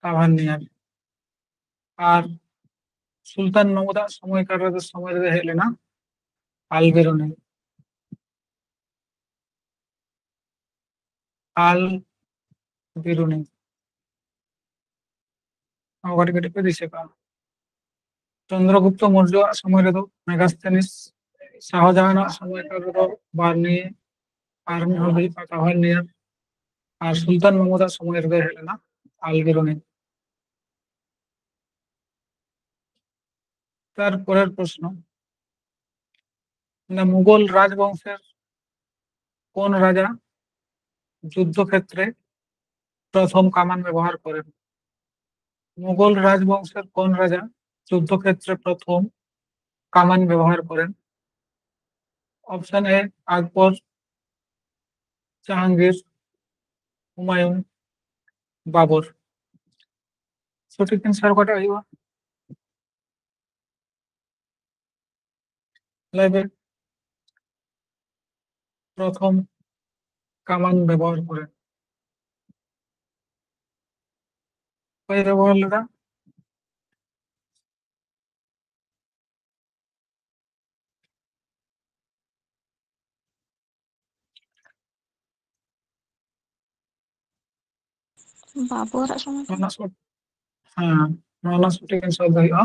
ᱛᱟᱵᱷᱟᱱᱤᱭᱟᱨ᱾ ᱟᱨ ᱥᱩᱞᱛᱟᱱ ᱢᱟᱦᱢᱩᱫᱟᱜ ᱥᱚᱢᱚᱭ ᱠᱟᱞ ᱨᱮᱫᱚ, ᱥᱚᱢᱚᱭ ᱨᱮᱫᱚ ᱦᱮᱡ ᱞᱮᱱᱟ ᱟᱞᱵᱮᱨᱩᱱᱤ᱾ ᱟᱞ ᱵᱤᱨᱩᱱᱤ᱾ ᱱᱚᱣᱟ ᱠᱟᱹᱴᱤᱡ ᱠᱟᱹᱴᱤᱡ ᱯᱮ ᱫᱤᱥᱟᱹ ᱠᱟᱜᱼᱟ᱾ ᱪᱚᱱᱫᱨᱚᱜᱩᱯᱛᱚ ᱢᱚᱨᱡᱚᱣᱟᱜ ᱥᱚᱢᱚᱭ ᱨᱮᱫᱚ ᱢᱮᱜᱟᱥᱛᱷᱮᱱᱤᱥ, ᱥᱟᱦᱡᱟᱦᱟᱱᱟᱜ ᱥᱚᱢᱚᱭ ᱠᱟᱞ ᱨᱮᱫᱚ ᱵᱟᱨᱱᱤ, ᱟᱨ ᱢᱤᱫ ᱦᱚᱲ ᱫᱚ ᱦᱩᱭᱩᱜ ᱠᱟᱱᱟ ᱛᱟᱵᱷᱟᱱᱤᱭᱟᱨ, ᱟᱨ ᱥᱩᱞᱛᱟᱱ ᱢᱟᱦᱢᱩᱫᱟᱜ ᱥᱚᱢᱚᱭ ᱨᱮᱫᱚ ᱦᱮᱡ ᱞᱮᱱᱟ ᱟᱞ ᱵᱤᱨᱩᱱᱤ᱾ ᱛᱟᱨᱯᱚᱨᱮᱨ ᱯᱨᱚᱥᱱᱚ, ᱢᱩᱜᱚᱞ ᱨᱟᱡᱽᱵᱚᱝᱥᱮᱨ কোন রাজা যুদ্ধক্ষেত্রে প্রথম কামান ব্যবহার করেন? মুঘল রাজবংশের কোন রাজা যুদ্ধক্ষেত্রে প্রথম কামান ব্যবহার করেন? ᱚᱯᱥᱚᱱ ᱮ, ᱟᱠᱵᱚᱨ, ᱡᱟᱦᱟᱝᱜᱤᱨ, ᱦᱩᱢᱟᱭᱩᱱ, ᱵᱟᱵᱚᱨ᱾ ᱥᱚᱴᱷᱤᱠ ᱮᱱᱥᱟᱨ ᱚᱠᱟᱴᱟᱜ ᱦᱩᱭᱩᱜᱼᱟ? ᱞᱟᱹᱭ ᱵᱮᱱ᱾ ᱯᱨᱚᱛᱷᱚᱢ ᱠᱟᱢᱟᱱ ᱵᱮᱵᱚᱦᱟᱨ ᱠᱚᱨᱮ ᱚᱠᱚᱭ ᱵᱮᱵᱚᱦᱟᱨ ᱞᱮᱫᱟ? ᱵᱟᱵᱚᱨᱟᱜ ᱥᱚᱢᱚᱭ ᱫᱚ ᱱᱚᱣᱟ ᱨᱮᱱᱟᱜ ᱥᱚᱴ-, ᱦᱮᱸ, ᱱᱚᱣᱟ ᱨᱮᱱᱟᱜ ᱥᱚᱴᱷᱤᱠ ᱮᱱᱥᱟᱨ ᱫᱚ ᱦᱩᱭᱩᱜᱼᱟ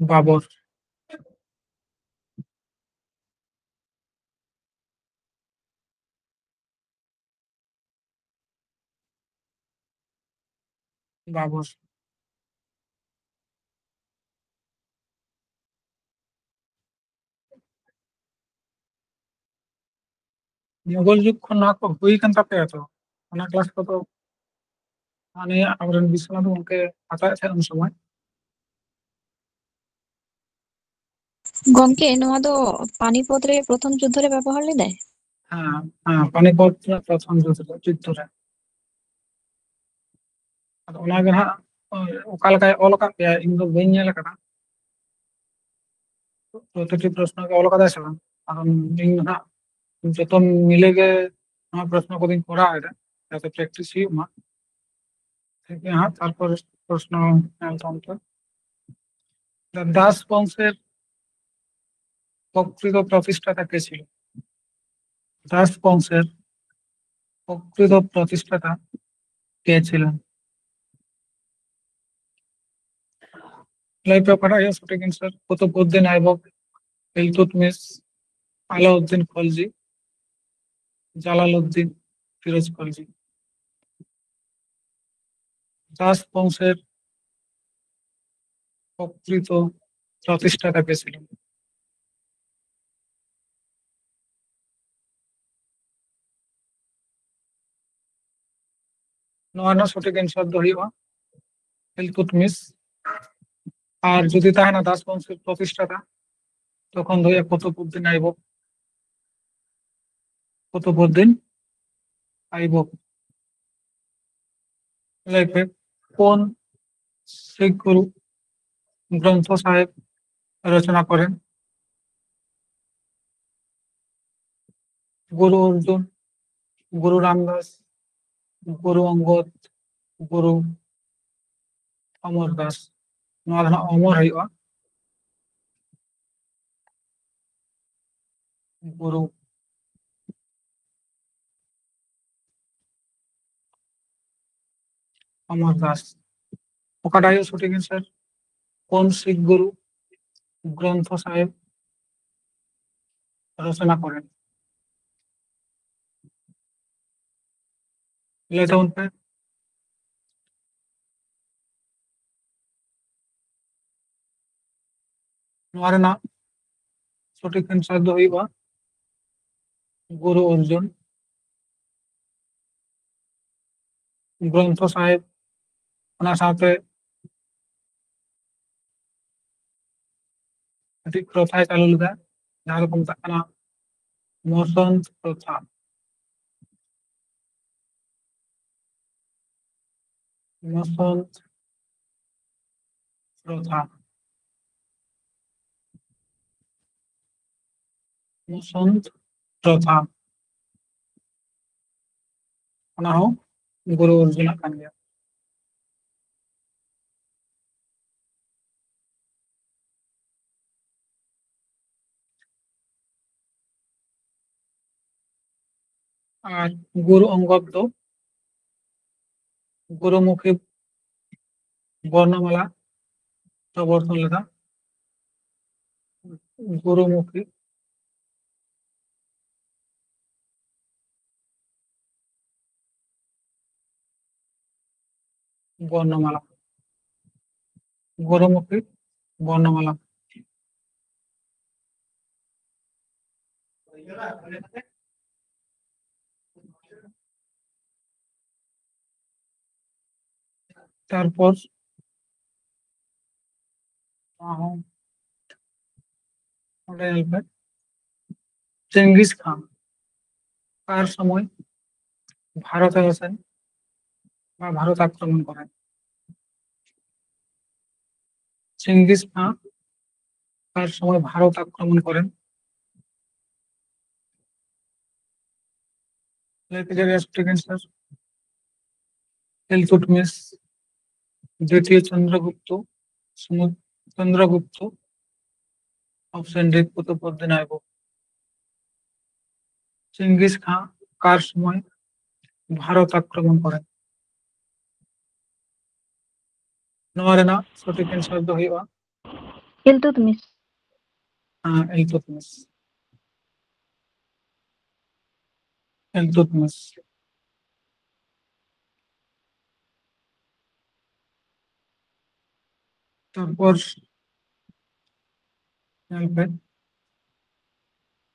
ᱵᱟᱵᱚᱨ᱾ ᱵᱟᱵᱚᱨ᱾ ᱢᱩᱜᱚᱞ ᱡᱩᱜᱽ ᱠᱷᱚᱱ ᱱᱚᱣᱟ ᱠᱚ ᱦᱩᱭ ᱠᱟᱱ ᱛᱟᱯᱮᱭᱟ ᱛᱚ? ᱚᱱᱟ ᱠᱞᱟᱥ ᱠᱚᱫᱚ ᱢᱟᱱᱮ ᱟᱵᱚᱨᱮᱱ ᱵᱤᱥᱥᱚᱱᱟᱛᱷ ᱜᱚᱢᱠᱮ ᱦᱟᱛᱟᱣᱮᱫ ᱛᱟᱦᱮᱸᱫ ᱩᱱ ᱥᱚᱢᱚᱭ᱾ ᱜᱚᱢᱠᱮ, ᱱᱚᱣᱟ ᱫᱚ ᱯᱟᱱᱤᱯᱚᱛ ᱨᱮ ᱯᱨᱚᱛᱷᱚᱢ ᱡᱩᱫᱽᱫᱷᱚ ᱨᱮ ᱵᱮᱵᱚᱦᱟᱨ ᱞᱮᱫᱟᱭ? ᱦᱮᱸ, ᱦᱮᱸ, ᱯᱟᱱᱤᱯᱚᱛ ᱨᱮᱱᱟᱜ ᱯᱨᱚᱛᱷᱚᱢ ᱡᱩᱫᱽᱫᱷᱚ ᱨᱮ, ᱡᱩᱫᱽᱫᱷᱚ ᱨᱮ᱾ ᱟᱫᱚ ᱚᱱᱟᱜᱮ ᱱᱟᱦᱟᱜ, ᱚᱠᱟ ᱞᱮᱠᱟᱭ ᱚᱞ ᱟᱠᱟᱫ ᱯᱮᱭᱟ, ᱤᱧ ᱫᱚ ᱵᱟᱹᱧ ᱧᱮᱞ ᱟᱠᱟᱫᱟ᱾ ᱯᱨᱚᱛᱤᱴᱤ ᱯᱨᱚᱥᱱᱚ ᱜᱮ ᱚᱞ ᱟᱠᱟᱫᱟᱭ ᱥᱮ ᱵᱟᱝ? ᱟᱫᱚ ᱤᱧ ᱫᱚ ᱱᱟᱦᱟᱜ ᱡᱚᱛᱚ ᱢᱤᱞᱮ ᱜᱮ ᱱᱚᱣᱟ ᱯᱨᱚᱥᱱᱚ ᱠᱚᱫᱚᱧ ᱠᱚᱨᱟᱣ ᱮᱫᱟ, ᱡᱟᱛᱮ ᱯᱨᱮᱠᱴᱤᱥ ᱦᱩᱭᱩᱜ ᱢᱟ᱾ ᱴᱷᱤᱠ ᱜᱮᱭᱟ ᱦᱟᱸᱜ, ᱛᱟᱨᱯᱚᱨ ᱯᱨᱚᱥᱱᱚ ᱧᱮᱞ ᱛᱟᱵᱚᱱ ᱯᱮ᱾ দাস বংশের প্রকৃত প্রতিষ্ঠাতা কে ছিল? দাস বংশের প্রকৃত প্রতিষ্ঠাতা কে ছিলেন? ᱞᱟᱹᱭ ᱯᱮ, ᱚᱠᱟᱴᱟᱜ ᱦᱩᱭᱩᱜᱼᱟ ᱥᱚᱴᱷᱤᱠ ᱮᱱᱥᱟᱨ? ᱠᱩᱛᱩᱵᱩᱫᱫᱤᱱ ᱟᱭᱵᱚᱠ, ᱤᱞᱛᱩᱛᱢᱤᱥ, ᱟᱞᱟউদ্দিন খলজি, জালালউদ্দিন ফিরোজ খলজি। দাস বংশের প্রকৃত প্রতিষ্ঠাতা কে ছিলেন? ᱱᱚᱣᱟ ᱨᱮᱱᱟᱜ ᱥᱚᱴᱷᱤᱠ ᱮᱱᱥᱟᱨ ᱫᱚ ᱦᱩᱭᱩᱜᱼᱟ ᱤᱞᱛᱩᱛᱢᱤᱥ᱾ ᱟᱨ ᱡᱩᱫᱤ ᱛᱟᱦᱮᱱᱟ ᱫᱟᱥ ᱵᱚᱝᱥᱚ ᱯᱨᱚᱛᱤᱥᱴᱷᱟᱛᱟ, ᱛᱚᱠᱷᱚᱱ ᱫᱚ ᱦᱩᱭᱩᱜᱼᱟ ᱠᱩᱛᱩᱵᱩᱫᱫᱤᱱ ᱟᱭᱵᱚᱠ᱾ ᱠᱩᱛᱩᱵᱩᱫᱫᱤᱱ ᱟᱭᱵᱚᱠ᱾ ᱞᱟᱹᱭ ᱯᱮ, ᱠᱳᱱ ᱥᱤᱠᱷ ᱜᱩᱨᱩ ᱜᱨᱚᱱᱛᱷ ᱥᱟᱦᱮᱵ ᱨᱚᱪᱚᱱᱟ ᱠᱚᱨᱮᱱ? ᱜᱩᱨᱩ ᱚᱨᱡᱩᱱ, ᱜᱩᱨᱩ ᱨᱟᱢᱫᱟᱥ, ᱜᱩᱨᱩ ᱚᱝᱜᱚᱫ, ᱜᱩᱨᱩ ᱚᱢᱚᱨ ᱫᱟᱥ᱾ ᱱᱚᱣᱟ ᱫᱚ ᱱᱟᱜ ᱚᱢᱚᱨ ᱦᱩᱭᱩᱜᱼᱟ᱾ ᱜᱩᱨᱩ ᱚᱢᱚᱨ ᱫᱟᱥ᱾ ᱚᱠᱟᱴᱟᱜ ᱦᱩᱭᱩᱜ ᱥᱚᱴᱷᱤᱠ ᱟᱱᱥᱟᱨ? ᱠᱳᱱ ᱥᱤᱠᱷ ᱜᱩᱨᱩ ᱜᱨᱚᱱᱛᱷ ᱥᱟᱦᱮᱵ ᱨᱚᱪᱚᱱᱟ ᱠᱚᱨᱮᱱ? ᱞᱟᱹᱭ ᱛᱟᱵᱚᱱ ᱯᱮ᱾ ᱱᱚᱣᱟ ᱨᱮᱱᱟᱜ ᱥᱚᱴᱷᱤᱠ ᱟᱱᱥᱟᱨ ᱫᱚ ᱦᱩᱭᱩᱜᱼᱟ ᱜᱩᱨᱩ ᱚᱨᱡᱩᱱ ᱜᱨᱚᱱᱛᱷ ᱥᱟᱦᱮᱵ᱾ ᱚᱱᱟ ᱥᱟᱶᱛᱮ ᱢᱤᱫᱴᱤᱡ ᱯᱨᱚᱛᱷᱟᱭ ᱪᱟᱹᱞᱩ ᱞᱮᱫᱟ, ᱡᱟᱦᱟᱸ ᱫᱚᱠᱚ ᱢᱮᱛᱟᱜ ᱠᱟᱱᱟ ᱢᱚᱥᱚᱱᱛ ᱯᱨᱚᱛᱷᱟ᱾ ᱢᱚᱥᱚᱱᱛ ᱯᱨᱚᱛᱷᱟ᱾ ᱢᱚᱥᱚᱱᱛ ᱯᱨᱚᱛᱷᱟ, ᱚᱱᱟ ᱦᱚᱸ ᱜᱩᱨᱩ ᱚᱨᱡᱩᱱᱟᱜ ᱠᱟᱱ ᱜᱮᱭᱟ᱾ ᱟᱨ ᱜᱩᱨᱩ ᱚᱝᱜᱚᱫ ᱫᱚ ᱜᱩᱨᱩᱢᱩᱠᱷᱤ ᱵᱚᱨᱱᱚᱢᱟᱞᱟ ᱯᱨᱚᱵᱚᱨᱛᱚᱱ ᱞᱮᱫᱟ᱾ ᱜᱩᱨᱩᱢᱩᱠᱷᱤ ᱵᱚᱨᱱᱚᱢᱟᱞᱟ, ᱜᱩᱨᱩᱢᱩᱠᱷᱤ ᱵᱚᱨᱱᱚᱢᱟᱞᱟ᱾ ᱛᱟᱨᱯᱚᱨ ᱟᱨᱦᱚᱸ ᱚᱸᱰᱮ ᱧᱮᱞ ᱯᱮ, ᱪᱮᱝᱜᱤᱥ ᱠᱷᱟᱱ ᱚᱠᱟ ᱥᱚᱢᱚᱭ ᱵᱷᱟᱨᱚᱛ ᱮ ᱥᱮᱱ ᱵᱟ ᱵᱷᱟᱨᱚᱛ ᱟᱠᱨᱚᱢᱚᱱ ᱠᱚᱨᱮ? ᱪᱮᱝᱜᱤᱥ ᱠᱷᱟᱱ ᱚᱠᱟ ᱥᱚᱢᱚᱭ ᱵᱷᱟᱨᱚᱛ ᱟᱠᱨᱚᱢᱚᱱ ᱠᱚᱨᱮ? ᱞᱟᱹᱭ ᱯᱮ ᱡᱮ ᱥᱚᱴᱷᱤᱠ ᱟᱱᱥᱟᱨ ᱤᱞᱛᱩᱛᱢᱤᱥ, ᱫᱤᱛᱤᱭᱚ ᱪᱚᱱᱫᱨᱚᱜᱩᱯᱛᱚ, ᱥᱩᱢᱩᱫ ᱪᱚᱱᱫᱨᱚᱜᱩᱯᱛᱚ, ᱚᱯᱥᱮᱱ ᱰᱤ ᱠᱩᱛᱩᱵᱩᱫᱫᱤᱱ ᱟᱭᱵᱚᱠ᱾ ᱪᱮᱝᱜᱤᱥ ᱠᱷᱟᱱ ᱚᱠᱟ ᱥᱚᱢᱚᱭ ᱵᱷᱟᱨᱚᱛ ᱟᱠᱨᱚᱢᱚᱱ ᱠᱚᱨᱮ? ᱱᱚᱣᱟ ᱨᱮᱱᱟᱜ ᱥᱚᱴᱷᱤᱠ ᱟᱱᱥᱟᱨ ᱫᱚ ᱦᱩᱭᱩᱜᱼᱟ ᱤᱞᱛᱩᱛᱢᱤᱥ᱾ ᱦᱮᱸ, ᱤᱞᱛᱩᱛᱢᱤᱥ᱾ ᱤᱞᱛᱩᱛᱢᱤᱥ᱾ ᱛᱟᱨᱯᱚᱨ ᱧᱮᱞ ᱯᱮ,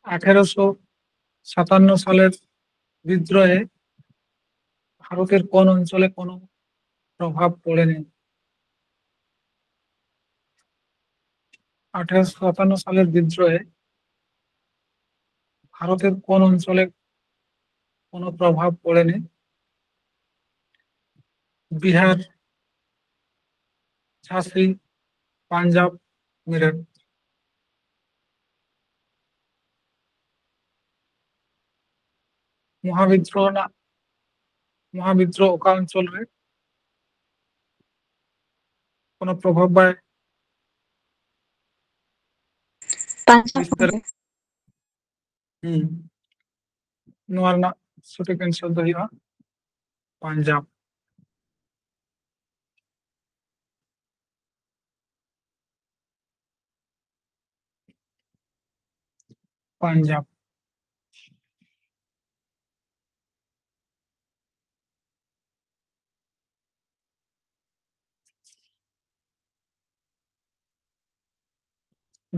আঠেরোশো সাতান্ন সালের বিদ্রোহে ভারতের কোন অঞ্চলে কোনো প্রভাব পড়েনি? আঠেরোশো সাতান্ন সালের বিদ্রোহে ভারতের কোন অঞ্চলে কোনো প্রভাব পড়েনি? বিহার, ঝাঁসি, পাঞ্জাব, মিরট। মহাবিদ্রোহ না, মহাবিদ্রোহ ᱚᱠᱟ ᱚᱧᱪᱚᱞ ᱨᱮ ᱠᱳᱱᱳ ᱯᱨᱚᱵᱷᱟᱵ ᱵᱟᱭ ᱯᱟᱸᱡᱟᱵ᱾ ᱵᱤᱥᱛᱟᱨ? ᱦᱩᱸ, ᱱᱚᱣᱟ ᱨᱮᱱᱟᱜ ᱥᱚᱴᱷᱤᱠ ᱟᱱᱥᱟᱨ ᱫᱚ ᱦᱩᱭᱩᱜᱼᱟ ᱯᱟᱧᱡᱟᱵ᱾ ᱯᱟᱧᱡᱟᱵ᱾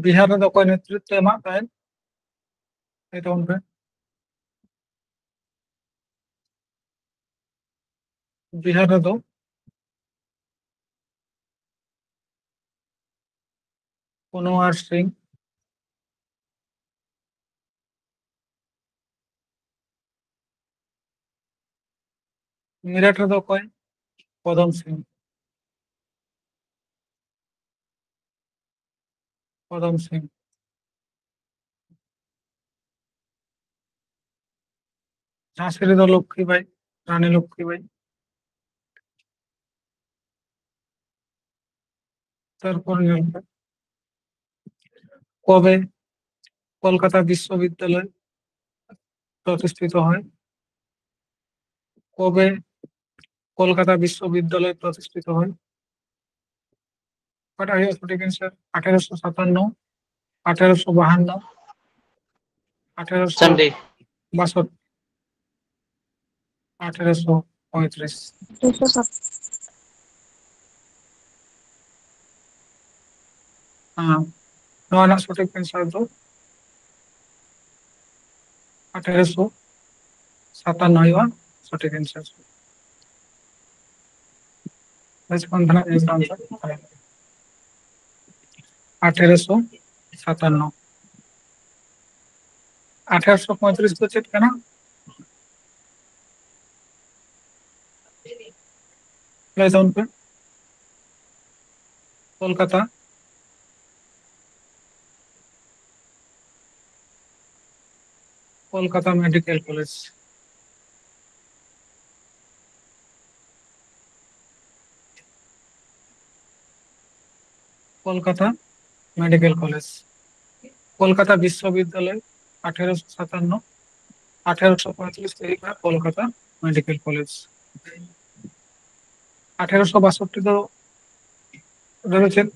ᱵᱤᱦᱟᱨ ᱨᱮᱫᱚ ᱚᱠᱚᱭ ᱱᱮᱛᱨᱤᱛᱵ ᱮᱢᱟᱜ ᱛᱟᱦᱮᱸᱫ? ᱞᱟᱹᱭ ᱛᱟᱵᱚᱱ ᱯᱮ᱾ ᱵᱤᱦᱟᱨ ᱨᱮᱫᱚ ᱠᱩᱱᱣᱟᱨ ᱥᱤᱝ ᱢᱤᱨᱟᱴ ᱨᱮᱫᱚ ᱚᱠᱚᱭ? ᱯᱚᱫᱚᱢ ᱥᱤᱝ᱾ ᱯᱚᱫᱚᱢ ᱥᱤᱝ᱾ ᱡᱷᱟᱸᱥᱤ ᱨᱮᱫᱚ ᱞᱚᱠᱠᱷᱤ ᱵᱟᱭ, ᱨᱟᱱᱤ ᱞᱚᱠᱠᱷᱤ ᱵᱟᱭ᱾ ᱛᱟᱨᱯᱚᱨ ᱧᱮᱞ ᱯᱮ, ᱠᱚᱵᱮ ᱠᱚᱞᱠᱟᱛᱟ ᱵᱤᱥᱥᱚᱵᱤᱫᱽᱫᱟᱞᱚᱭ ᱯᱨᱚᱛᱤᱥᱴᱷᱤᱛ ᱦᱚᱭ? কবে কলকাতা বিশ্ববিদ্যালয় প্রতিষ্ঠিত হয়? কটা হয়ে গেছে? ঠিক আছে, আঠেরোশো সাতান্ন, আঠেরোশো বাহান্ন, আঠেরোশো বাষট্টি, আঠেরোশো পঁয়ত্রিশ। ᱦᱮᱸ, ᱱᱚᱣᱟ ᱨᱮᱱᱟᱜ ᱥᱚᱴᱷᱤᱠ ᱮᱱᱥᱟᱨ ᱫᱚ ᱟᱴᱷᱮᱨᱚᱥᱚ ᱥᱟᱛᱟᱱᱱᱚ ᱦᱩᱭᱩᱜᱼᱟ ᱥᱚᱴᱷᱤᱠ ᱮᱱᱥᱟᱨ᱾ ᱵᱮᱥ ᱠᱚᱱ ᱫᱷᱟᱨᱟ ᱮᱠᱫᱚᱢ ᱟᱴᱷᱮᱨᱚᱥᱚ ᱥᱟᱛᱟᱱᱱᱚ᱾ ᱟᱴᱷᱮᱨᱚᱥᱚ ᱯᱚᱸᱭᱛᱨᱤᱥ ᱫᱚ ᱪᱮᱫ ᱠᱟᱱᱟ? ᱞᱟᱹᱭ ᱛᱟᱵᱚᱱ ᱯᱮ᱾ Kolkata, Kolkata medical college. Kolkata medical college, Kolkata ᱵᱤᱥᱥᱚᱵᱤᱫᱽᱫᱟᱞᱚᱭ ᱟᱴᱷᱮᱨᱚᱥᱚ ᱥᱟᱛᱟᱱᱱᱚ, ᱟᱴᱷᱮᱨᱚᱥᱚ ᱯᱚᱸᱭᱛᱨᱤᱥ ᱛᱮ ᱦᱩᱭᱩᱜ ᱠᱟᱱᱟ ᱠᱳᱞᱠᱟᱛᱟ ᱢᱮᱰᱤᱠᱮᱞ ᱠᱚᱞᱮᱡᱽ᱾ ᱟᱴᱷᱮᱨᱚᱥᱚ ᱵᱟᱥᱚᱴᱴᱤ ᱫᱚ ᱨᱮᱫᱚ ᱪᱮᱫ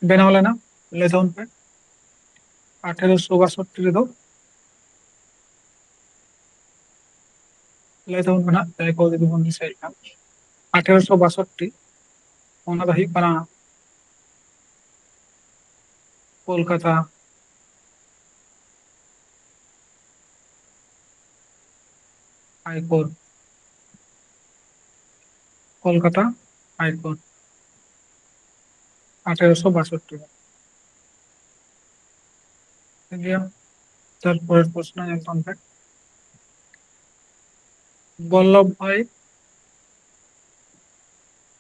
ᱵᱮᱱᱟᱣ ᱞᱮᱱᱟ? ᱞᱟᱹᱭ ᱛᱟᱵᱚᱱ ᱯᱮ᱾ ᱟᱴᱷᱮᱨᱚᱥᱚ ᱵᱟᱥᱚᱴᱴᱤ ᱨᱮᱫᱚ ᱞᱟᱹᱭ ᱛᱟᱵᱚᱱ ᱯᱮ ᱱᱟᱦᱟᱜ, ᱡᱟᱦᱟᱸᱭ ᱠᱚ ᱡᱩᱫᱤ ᱵᱚᱱ ᱫᱤᱥᱟᱹᱭᱮᱫ ᱠᱷᱟᱱ᱾ ᱟᱴᱷᱮᱨᱚᱥᱚ ᱵᱟᱥᱚᱴᱴᱤ, ᱚᱱᱟ ᱫᱚ ᱦᱩᱭᱩᱜ ᱠᱟᱱᱟ ᱠᱳᱞᱠᱟᱛᱟ ᱦᱟᱭᱠᱳᱨᱴ, ᱠᱳᱞᱠᱟᱛᱟ ᱦᱟᱭᱠᱳᱨᱴ, ᱟᱴᱷᱮᱨᱚᱥᱚ ᱵᱟᱥᱚᱴᱴᱤ᱾ ᱴᱷᱤᱠ ᱜᱮᱭᱟ, ᱛᱟᱨᱯᱚᱨᱮᱨ ᱯᱨᱚᱥᱱᱚ ᱧᱮᱞ ᱛᱟᱵᱚᱱ ᱯᱮ᱾ বল্লভভাই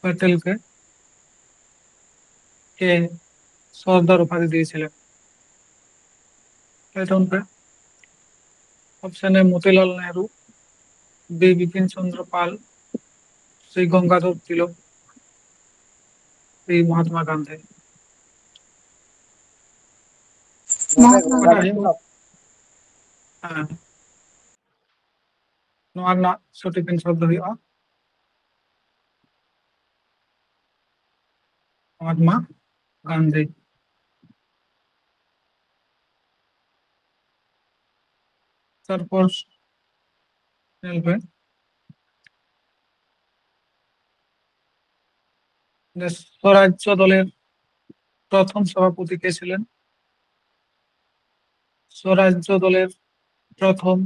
প্যাটেলকে কে সর্দার উপাধি দিয়েছিলেন? এটা কোনটা? Option A Motilal Nehru, B Bipin Chandra Pal, C Gangadhar Tilak, C Mahatma Gandhi. Mahatma Gandhi. ᱦᱮᱸ᱾ ᱱᱚᱣᱟ ᱨᱮᱱᱟᱜ ᱥᱚᱴᱷᱤᱠ ᱟᱱᱥᱟᱨ ᱫᱚ ᱦᱩᱭᱩᱜᱼᱟ ᱢᱚᱦᱟᱛᱢᱟ ᱜᱟᱱᱫᱷᱤ᱾ ᱛᱟᱨᱯᱚᱨ ᱧᱮᱞ ᱯᱮ, যে স্বরাজ্য দলের প্রথম সভাপতি কে ছিলেন? স্বরাজ্য দলের প্রথম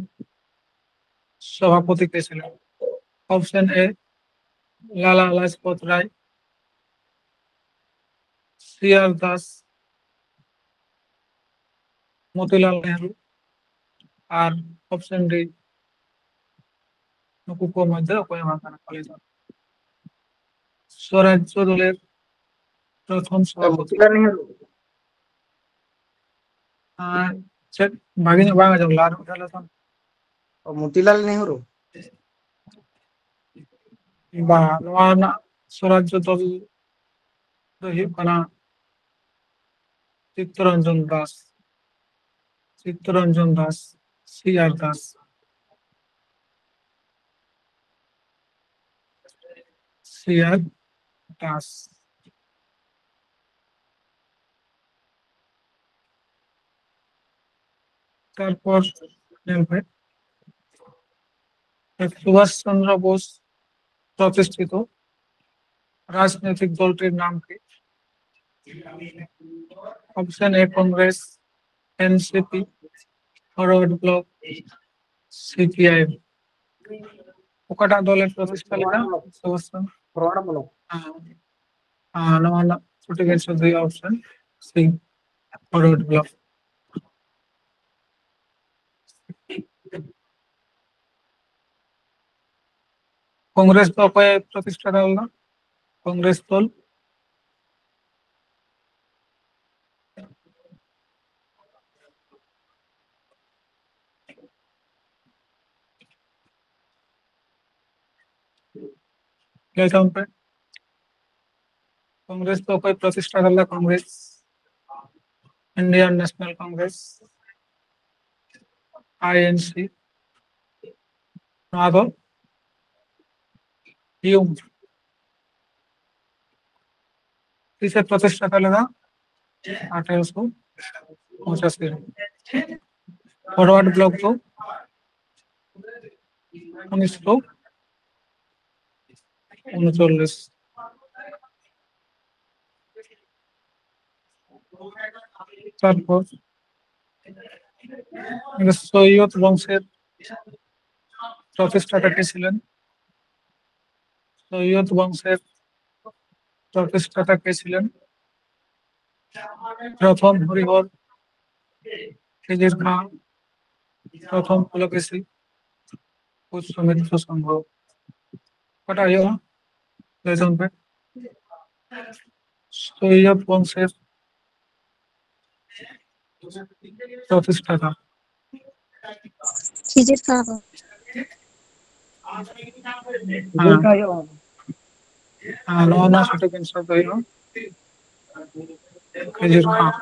সভাপতি কে ছিলেন? Option A Lala Lajpat Rai, C R Das, Motilal Nehru, R option D ᱱᱩᱠᱩ ᱠᱚ ᱢᱚᱫᱽᱫᱷᱮ ᱚᱠᱚᱭ ᱦᱚᱸ ᱵᱟᱝ ᱠᱟᱱᱟ ᱠᱚ ᱞᱟᱹᱭ ᱫᱚ᱾ ᱥᱚᱨᱟᱡᱽᱡᱚ ᱫᱚᱞᱮᱨ ᱯᱨᱚᱛᱷᱚᱢ ᱥᱚᱵᱷᱟᱯᱚᱛᱤ᱾ ᱢᱚᱛᱤᱞᱟᱞ ᱱᱮᱦᱨᱩ᱾ ᱟᱨ ᱪᱮᱫ ᱵᱷᱟᱜᱮ ᱧᱚᱜ ᱵᱟᱝ ᱟᱸᱡᱚᱢ ᱞᱮᱱᱟ, ᱟᱨ ᱢᱤᱫ ᱫᱷᱟᱣ ᱞᱟᱹᱭ ᱛᱟᱢ᱾ ᱚ, ᱢᱚᱛᱤᱞᱟᱞ ᱱᱮᱦᱨᱩ᱾ ᱵᱟᱝ, ᱱᱚᱣᱟ ᱨᱮᱱᱟᱜ ᱥᱚᱨᱟᱡᱽᱡᱚ ᱫᱚᱞ ᱫᱚ ᱦᱩᱭᱩᱜ ᱠᱟᱱᱟ ᱪᱤᱛᱛᱚᱨᱚᱧᱡᱚᱱ ᱫᱟᱥ᱾ ᱪᱤᱛᱛᱚᱨᱚᱧᱡᱚᱱ ᱫᱟᱥ, ᱥᱤ ᱟᱨ ᱫᱟᱥ᱾ ᱥᱤ ᱟᱨ ᱫᱟᱥ᱾ ᱛᱟᱨᱯᱚᱨ ᱧᱮᱞ ᱯᱮ, ᱥᱩᱵᱷᱟᱥ ᱪᱚᱱᱫᱨᱚ ᱵᱳᱥ ᱯᱨᱚᱛᱤᱥᱴᱷᱤᱛ রাজনৈতিক দলটির নাম কি? Option A Congress, NCP, forward bloc, CPIM. ᱚᱠᱟᱴᱟᱜ ᱫᱚᱞᱮ ᱯᱨᱚᱛᱤᱥᱴᱷᱟ ᱞᱮᱫᱟ? ᱥᱩᱵᱷᱟᱥ ᱪᱚᱱᱫᱨᱚ᱾ Forward bloc. ᱦᱮᱸ᱾ ᱟᱨ ᱱᱚᱣᱟ ᱨᱮᱱᱟᱜ ᱥᱚᱴᱷᱤᱠ ᱟᱱᱥᱟᱨ ᱫᱚ ᱦᱩᱭᱩᱜᱼᱟ option C, forward bloc. Congress ᱫᱚ ᱚᱠᱚᱭ ᱯᱨᱚᱛᱤᱥᱴᱷᱟ ᱞᱮᱫᱟ? ᱠᱚᱝᱜᱨᱮᱥ ᱫᱚᱞ᱾ ᱞᱟᱹᱭ ᱛᱟᱵᱚᱱ ᱯᱮ, ᱠᱚᱝᱜᱨᱮᱥ ᱫᱚ ᱚᱠᱚᱭ ᱯᱨᱚᱛᱤᱥᱴᱷᱟ ᱞᱮᱫᱟ? ᱠᱚᱝᱜᱨᱮᱥ, ᱤᱱᱰᱤᱭᱟᱱ ᱱᱮᱥᱱᱟᱞ ᱠᱚᱝᱜᱨᱮᱥ, ᱟᱭ ᱮᱱ ᱥᱤ᱾ ᱱᱚᱣᱟ ᱫᱚ ᱦᱤᱭᱩᱢ ᱛᱤᱥᱮ ᱯᱨᱚᱛᱤᱥᱴᱷᱟ ᱞᱮᱫᱟ? ᱟᱴᱷᱮᱨᱚᱥᱚ ᱯᱚᱸᱪᱟᱥᱤ ᱨᱮ᱾ ᱯᱷᱚᱨᱣᱟᱨᱰ ᱵᱞᱚᱠ ᱫᱚ ᱩᱱᱤᱥᱥᱚ ᱩᱱᱩᱪᱚᱞᱞᱤᱥ᱾ ᱛᱟᱨᱯᱚᱨ ᱥᱳᱭᱭᱚᱫ ᱵᱚᱝশের প্রতিষ্ঠাতা কে ছিলেন? সৈয়দ বংশের প্রতিষ্ঠাতা কে ছিলেন? প্রথম হরিহর, খিজির খান, প্রথম পুলকেশী, পুষ্যমিত্র সংঘ। কটা হইল? লেসন পে সৈয়দ বংশের প্রতিষ্ঠাতা। খিজির খান। ᱦᱮᱸ᱾ ᱟᱨ ᱱᱚᱣᱟ ᱨᱮᱱᱟᱜ ᱥᱚᱴᱷᱤᱠ ᱟᱱᱥᱟᱨ ᱫᱚ ᱦᱩᱭᱩᱜᱼᱟ ᱠᱷᱤᱡᱩᱨ ᱠᱷᱟᱸ᱾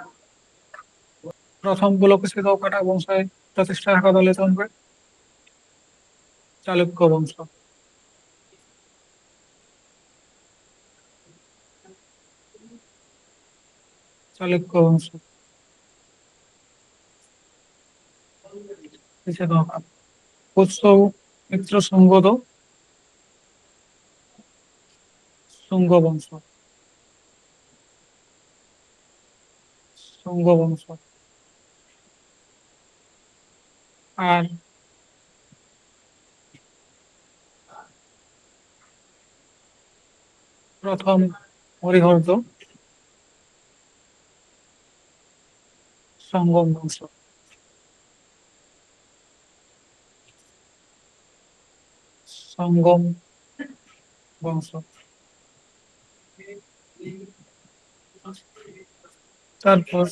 ᱯᱨᱚᱛᱷᱚᱢ ᱯᱩᱞᱚᱠᱮᱥᱤ ᱫᱚ ᱚᱠᱟᱴᱟᱜ ᱵᱚᱝᱥᱚᱭ ᱯᱨᱚᱛᱤᱥᱴᱷᱟ ᱟᱠᱟᱫᱟ, ᱞᱟᱹᱭ ᱛᱟᱵᱚᱱ ᱯᱮ? ᱪᱟᱞᱩᱠᱠᱚ ᱵᱚᱝᱥᱚ᱾ ᱪᱟᱞᱩᱠᱠᱚ ᱵᱚᱝᱥᱚ᱾ ᱯᱩᱥᱥᱚ ᱢᱤᱛᱨᱚ ᱥᱚᱝᱜᱷᱚ ᱫᱚ ᱥᱩᱝᱜᱷᱚ ᱵᱚᱝᱥᱚ᱾ ᱥᱩᱝᱜᱷᱚ ᱵᱚᱝᱥᱚ᱾ ᱟᱨ ᱯᱨᱚᱛᱷᱚᱢ ᱦᱚᱨᱤᱦᱚᱨ ᱫᱚ ᱥᱚᱝᱜᱚᱢ ᱵᱚᱝᱥᱚ᱾ ᱥᱚᱝᱜᱚᱢ ᱵᱚᱝᱥᱚ᱾ ᱛᱟᱨᱯᱚᱨ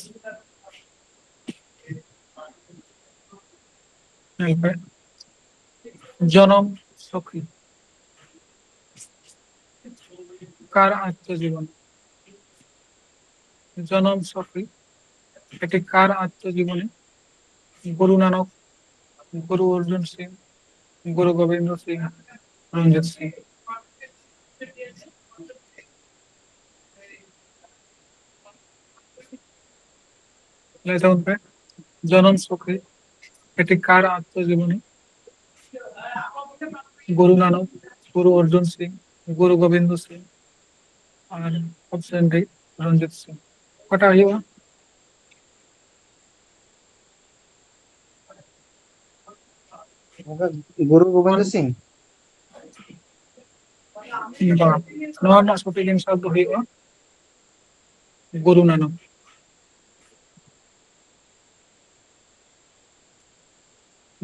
ᱧᱮᱞ ᱯᱮ, ᱡᱚᱱᱚᱢ ᱥᱚᱠᱷᱤ, ᱠᱟᱨ ᱟᱛᱢᱚᱡᱤᱵᱚᱱ, ᱡᱚᱱᱚᱢ ᱥᱚᱠᱷᱤ, এটি কার আত্মজীবনী? গুরু নানক, গুরু অর্জুন সিং, গুরু গোবিন্দ সিং, রঞ্জিত সিং। ᱞᱟᱹᱭ ᱛᱟᱵᱚᱱ ᱯᱮ, ᱡᱚᱱᱚᱢ ᱥᱚᱠᱷᱤ, এটি কার আত্মজীবনী? গুরু নানক, গুরু অর্জুন সিং, গুরু গোবিন্দ সিং, আর অপশন ডি, রঞ্জিত সিং। ᱚᱠᱟᱴᱟᱜ ᱦᱩᱭᱩᱜᱼᱟ? ᱜᱩᱨᱩ ᱜᱳᱵᱤᱱᱫ ᱥᱤᱝ᱾ ᱵᱟᱝ, ᱱᱚᱣᱟ ᱨᱮᱱᱟᱜ ᱥᱚᱴᱷᱤᱠ ᱮᱱᱥᱟᱨ ᱫᱚ ᱦᱩᱭᱩᱜᱼᱟ ᱜᱩᱨᱩ ᱱᱟᱱᱚᱠ᱾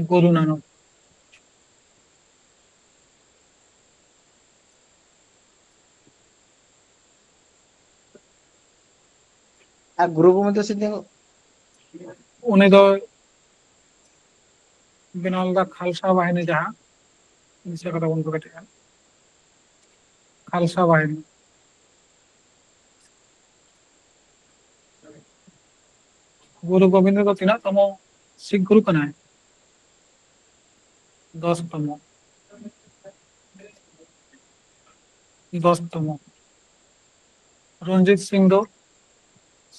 ᱜᱩᱨᱩ ᱱᱟᱱᱚᱠ᱾ ᱟᱨ ᱜᱩᱨᱩ ᱜᱳᱵᱤᱱᱫ ᱥᱤᱝ ᱫᱚ? ᱩᱱᱤ ᱫᱚ ᱵᱮᱱᱟᱣ ᱞᱮᱫᱟ ᱠᱷᱟᱞᱥᱟ ᱵᱟᱦᱤᱱᱤ, ᱡᱟᱦᱟᱸ ᱫᱤᱥᱟᱹ ᱠᱟᱫᱟ ᱵᱚᱱ ᱠᱚ ᱠᱟᱹᱴᱤᱡ᱾ ᱠᱷᱟᱞᱥᱟ ᱵᱟᱦᱤᱱᱤ᱾ ᱜᱩᱨᱩ ᱜᱳᱵᱤᱱᱫᱚ ᱫᱚ ᱛᱤᱱᱟᱹᱜ ᱛᱚᱢᱚ ᱥᱤᱠᱷ ᱜᱩᱨᱩ ᱠᱟᱱᱟᱭ? ᱫᱚᱥ ᱛᱚᱢᱚ᱾ ᱫᱚᱥ ᱛᱚᱢᱚ᱾ ᱨᱚᱧᱡᱤᱛ ᱥᱤᱝ ᱫᱚ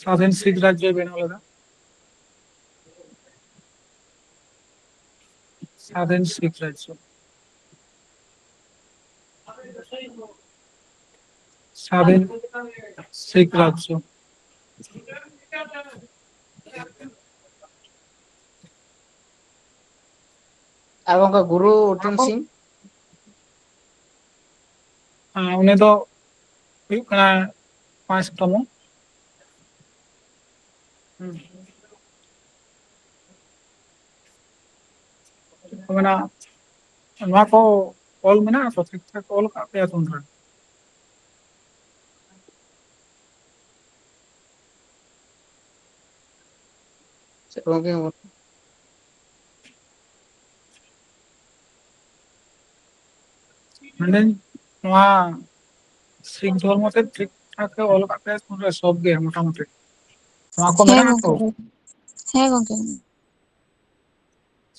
ᱥᱟᱫᱷᱤᱱ ᱥᱤᱠᱷ ᱨᱟᱡᱽᱡᱚᱭ ᱵᱮᱱᱟᱣ ᱞᱮᱫᱟ᱾ ᱥᱟᱫᱷᱤᱱ ᱥᱤᱠᱷ ᱨᱟᱡᱽᱡᱚ᱾ ᱥᱟᱫᱷᱤᱱ ᱥᱤᱠᱷ ᱨᱟᱡᱽᱡᱚ᱾ ᱟᱨ ᱜᱚᱝᱠᱮ ᱜᱩᱨᱩ ᱚᱨᱡᱩᱱ ᱥᱤᱝ? ᱦᱮᱸ, ᱩᱱᱤ ᱫᱚ ᱦᱩᱭᱩᱜ ᱠᱟᱱᱟ ᱯᱟᱸᱪ ᱛᱚᱢᱚ᱾ ᱦᱩᱸ᱾ ᱪᱮᱫ ᱠᱚ ᱢᱮᱱᱟ, ᱱᱚᱣᱟ ᱠᱚ ᱚᱞ ᱢᱮᱱᱟᱜᱼᱟ ᱛᱚ, ᱴᱷᱤᱠ ᱴᱷᱟᱠ ᱚᱞ ᱠᱟᱜ ᱯᱮᱭᱟ ᱛᱚ ᱚᱱᱠᱟ? ᱪᱮᱫ ᱜᱚᱝᱠᱮ? ᱢᱮᱱᱫᱟᱹᱧ ᱱᱚᱣᱟ ᱥᱤᱠᱷ ᱫᱷᱚᱨᱢᱚ ᱛᱮ ᱴᱷᱤᱠ ᱴᱷᱟᱠ ᱮ ᱚᱞ ᱟᱠᱟᱫ ᱛᱟᱭᱟ ᱥᱚᱵ ᱜᱮ ᱢᱚᱴᱟᱢᱩᱴᱤ᱾ ᱱᱚᱣᱟ ᱠᱚ ᱦᱮᱸ ᱢᱮᱱᱟᱜᱼᱟ ᱛᱚ? ᱜᱚᱝᱠᱮ, ᱦᱮᱸ ᱜᱚᱝᱠᱮ᱾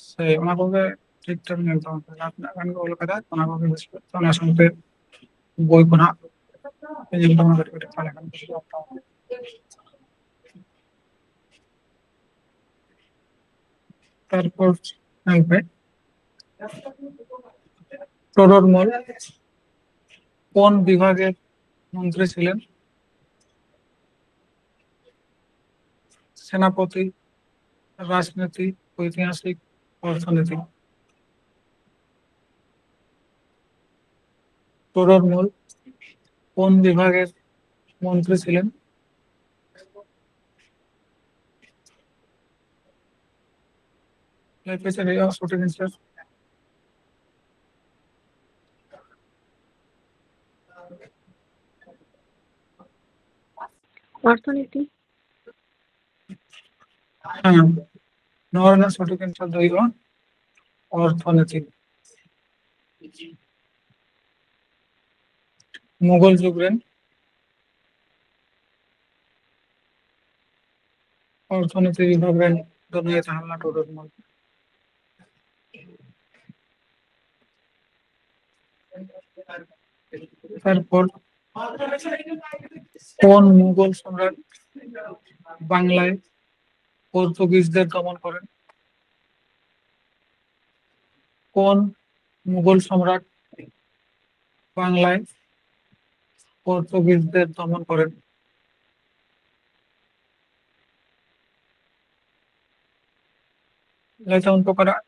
ᱥᱮ ᱚᱱᱟ ᱠᱚᱜᱮ ᱴᱷᱤᱠ ᱴᱷᱟᱠ ᱧᱮᱞ ᱛᱟᱵᱚᱱ ᱯᱮ, ᱡᱟᱦᱟᱸ ᱛᱤᱱᱟᱹᱜ ᱜᱟᱱ ᱜᱮ ᱚᱞ ᱟᱠᱟᱫᱟ ᱚᱱᱟ ᱠᱚᱜᱮ ᱵᱮᱥ ᱠᱚᱡ ᱛᱮ, ᱚᱱᱟ ᱥᱟᱶᱛᱮ ᱵᱳᱭ ᱠᱚ ᱱᱟᱦᱟᱜ ᱯᱮ ᱧᱮᱞ ᱛᱟᱵᱚᱱᱟ ᱠᱟᱹᱴᱤᱡ ᱠᱟᱹᱴᱤᱡ, ᱛᱟᱦᱚᱞᱮ ᱠᱷᱟᱱ ᱵᱩᱡᱷᱟᱹᱜᱼᱟ᱾ তারপর আসবে টোডর মল কোন বিভাগের মন্ত্রী ছিলেন? সেনাপতি, রাজনীতি, ঐতিহাসিক, অর্থনীতি। টোডর মল কোন বিভাগের মন্ত্রী ছিলেন? ᱞᱟᱹᱭ ᱯᱮᱥᱮ ᱦᱩᱭᱩᱜᱼᱟ ᱥᱚᱴᱷᱤᱠ ᱮᱱᱥᱟᱨ᱾ ᱚᱨᱛᱷᱚᱱᱤᱛᱤ᱾ ᱦᱮᱸ, ᱱᱚᱣᱟ ᱨᱮᱱᱟᱜ ᱥᱚᱴᱷᱤᱠ ᱮᱱᱥᱟᱨ ᱫᱚ ᱦᱩᱭᱩᱜᱼᱟ ᱚᱨᱛᱷᱚᱱᱤᱛᱤ᱾ ᱢᱩᱜᱚᱞ ᱡᱩᱜᱽ ᱨᱮᱱ ᱚᱨᱛᱷᱚᱱᱤᱛᱤ ᱵᱤᱵᱷᱟᱜᱽ ᱨᱮᱱ ᱫᱚ ᱱᱩᱭᱮ ᱛᱟᱦᱮᱸ ᱞᱮᱱᱟ ᱴᱳᱰᱚᱨ ᱢᱚᱞ᱾ ᱛᱟᱨᱯᱚᱨ কোন মুঘল সম্রাট বাংলায় পর্তুগিজদের দমন করেন? কোন মুঘল সম্রাট বাংলায় পর্তুগিজদের দমন করেন? ᱞᱟᱹᱭ ᱛᱟᱵᱚᱱ ᱯᱮ ᱚᱠᱟᱴᱟᱜ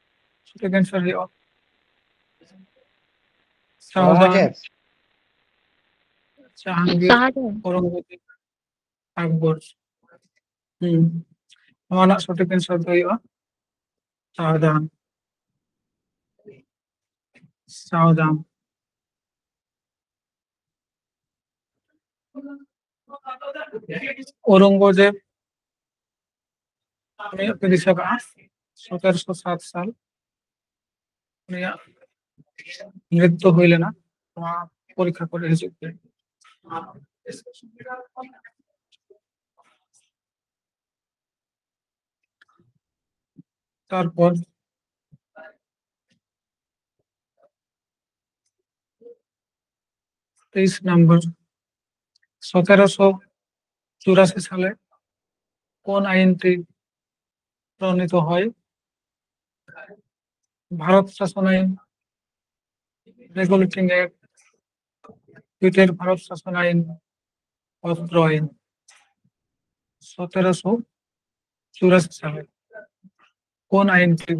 ᱥᱚᱴᱷᱤᱠ ᱮᱱᱥᱟᱨ ᱦᱩᱭᱩᱜᱼᱟ? ᱥᱟᱦᱡᱟᱦᱟᱱ, ᱚᱣᱨᱚᱝᱜᱚᱡᱮᱵ᱾ ᱡᱟᱦᱟᱝᱜᱤᱨ, ᱥᱟᱦᱟᱡᱟᱦᱟᱱ᱾ ᱚᱣᱨᱚᱝᱜᱚᱡᱮᱵ, ᱟᱠᱵᱚᱨ᱾ ᱦᱩᱸ, ᱱᱚᱣᱟ ᱨᱮᱱᱟᱜ ᱥᱚᱴᱷᱤᱠ ᱮᱱᱥᱟᱨ ᱫᱚ ᱦᱩᱭᱩᱜᱼᱟ ᱥᱟᱦᱡᱟᱦᱟᱱ᱾ শাহজাহান। ঔরঙ্গজেব, ᱩᱱᱤᱭᱟᱜ ᱯᱮ ᱫᱤᱥᱟᱹ ᱠᱟᱜᱼᱟ, ᱥᱚᱛᱮᱨᱚᱥᱚ ᱥᱟᱛ ᱥᱟᱞ ᱩᱱᱤᱭᱟᱜ ᱢᱨᱤᱛᱭᱩ ᱦᱩᱭ ᱞᱮᱱᱟ᱾ ᱱᱚᱣᱟ ᱯᱚᱨᱤᱠᱠᱷᱟ ᱠᱚᱨᱮ ᱦᱤᱡᱩᱜ ᱜᱮᱭᱟ᱾ ᱛᱟᱨᱯᱚᱨ ᱛᱮᱭᱤᱥ নম্বর, ᱥᱚᱛᱮᱨᱚᱥᱚ ᱪᱩᱨᱟᱥᱤ ᱥᱟᱞᱮ কোন আইনটি প্রণীত হয়? ভারত শাসন আইন, রেগুলেটিং অ্যাক্ট, পিটের ভারত শাসন আইন, অস্ত্র আইন। সতেরোশো চুরাশি সালে কোন আইনটি,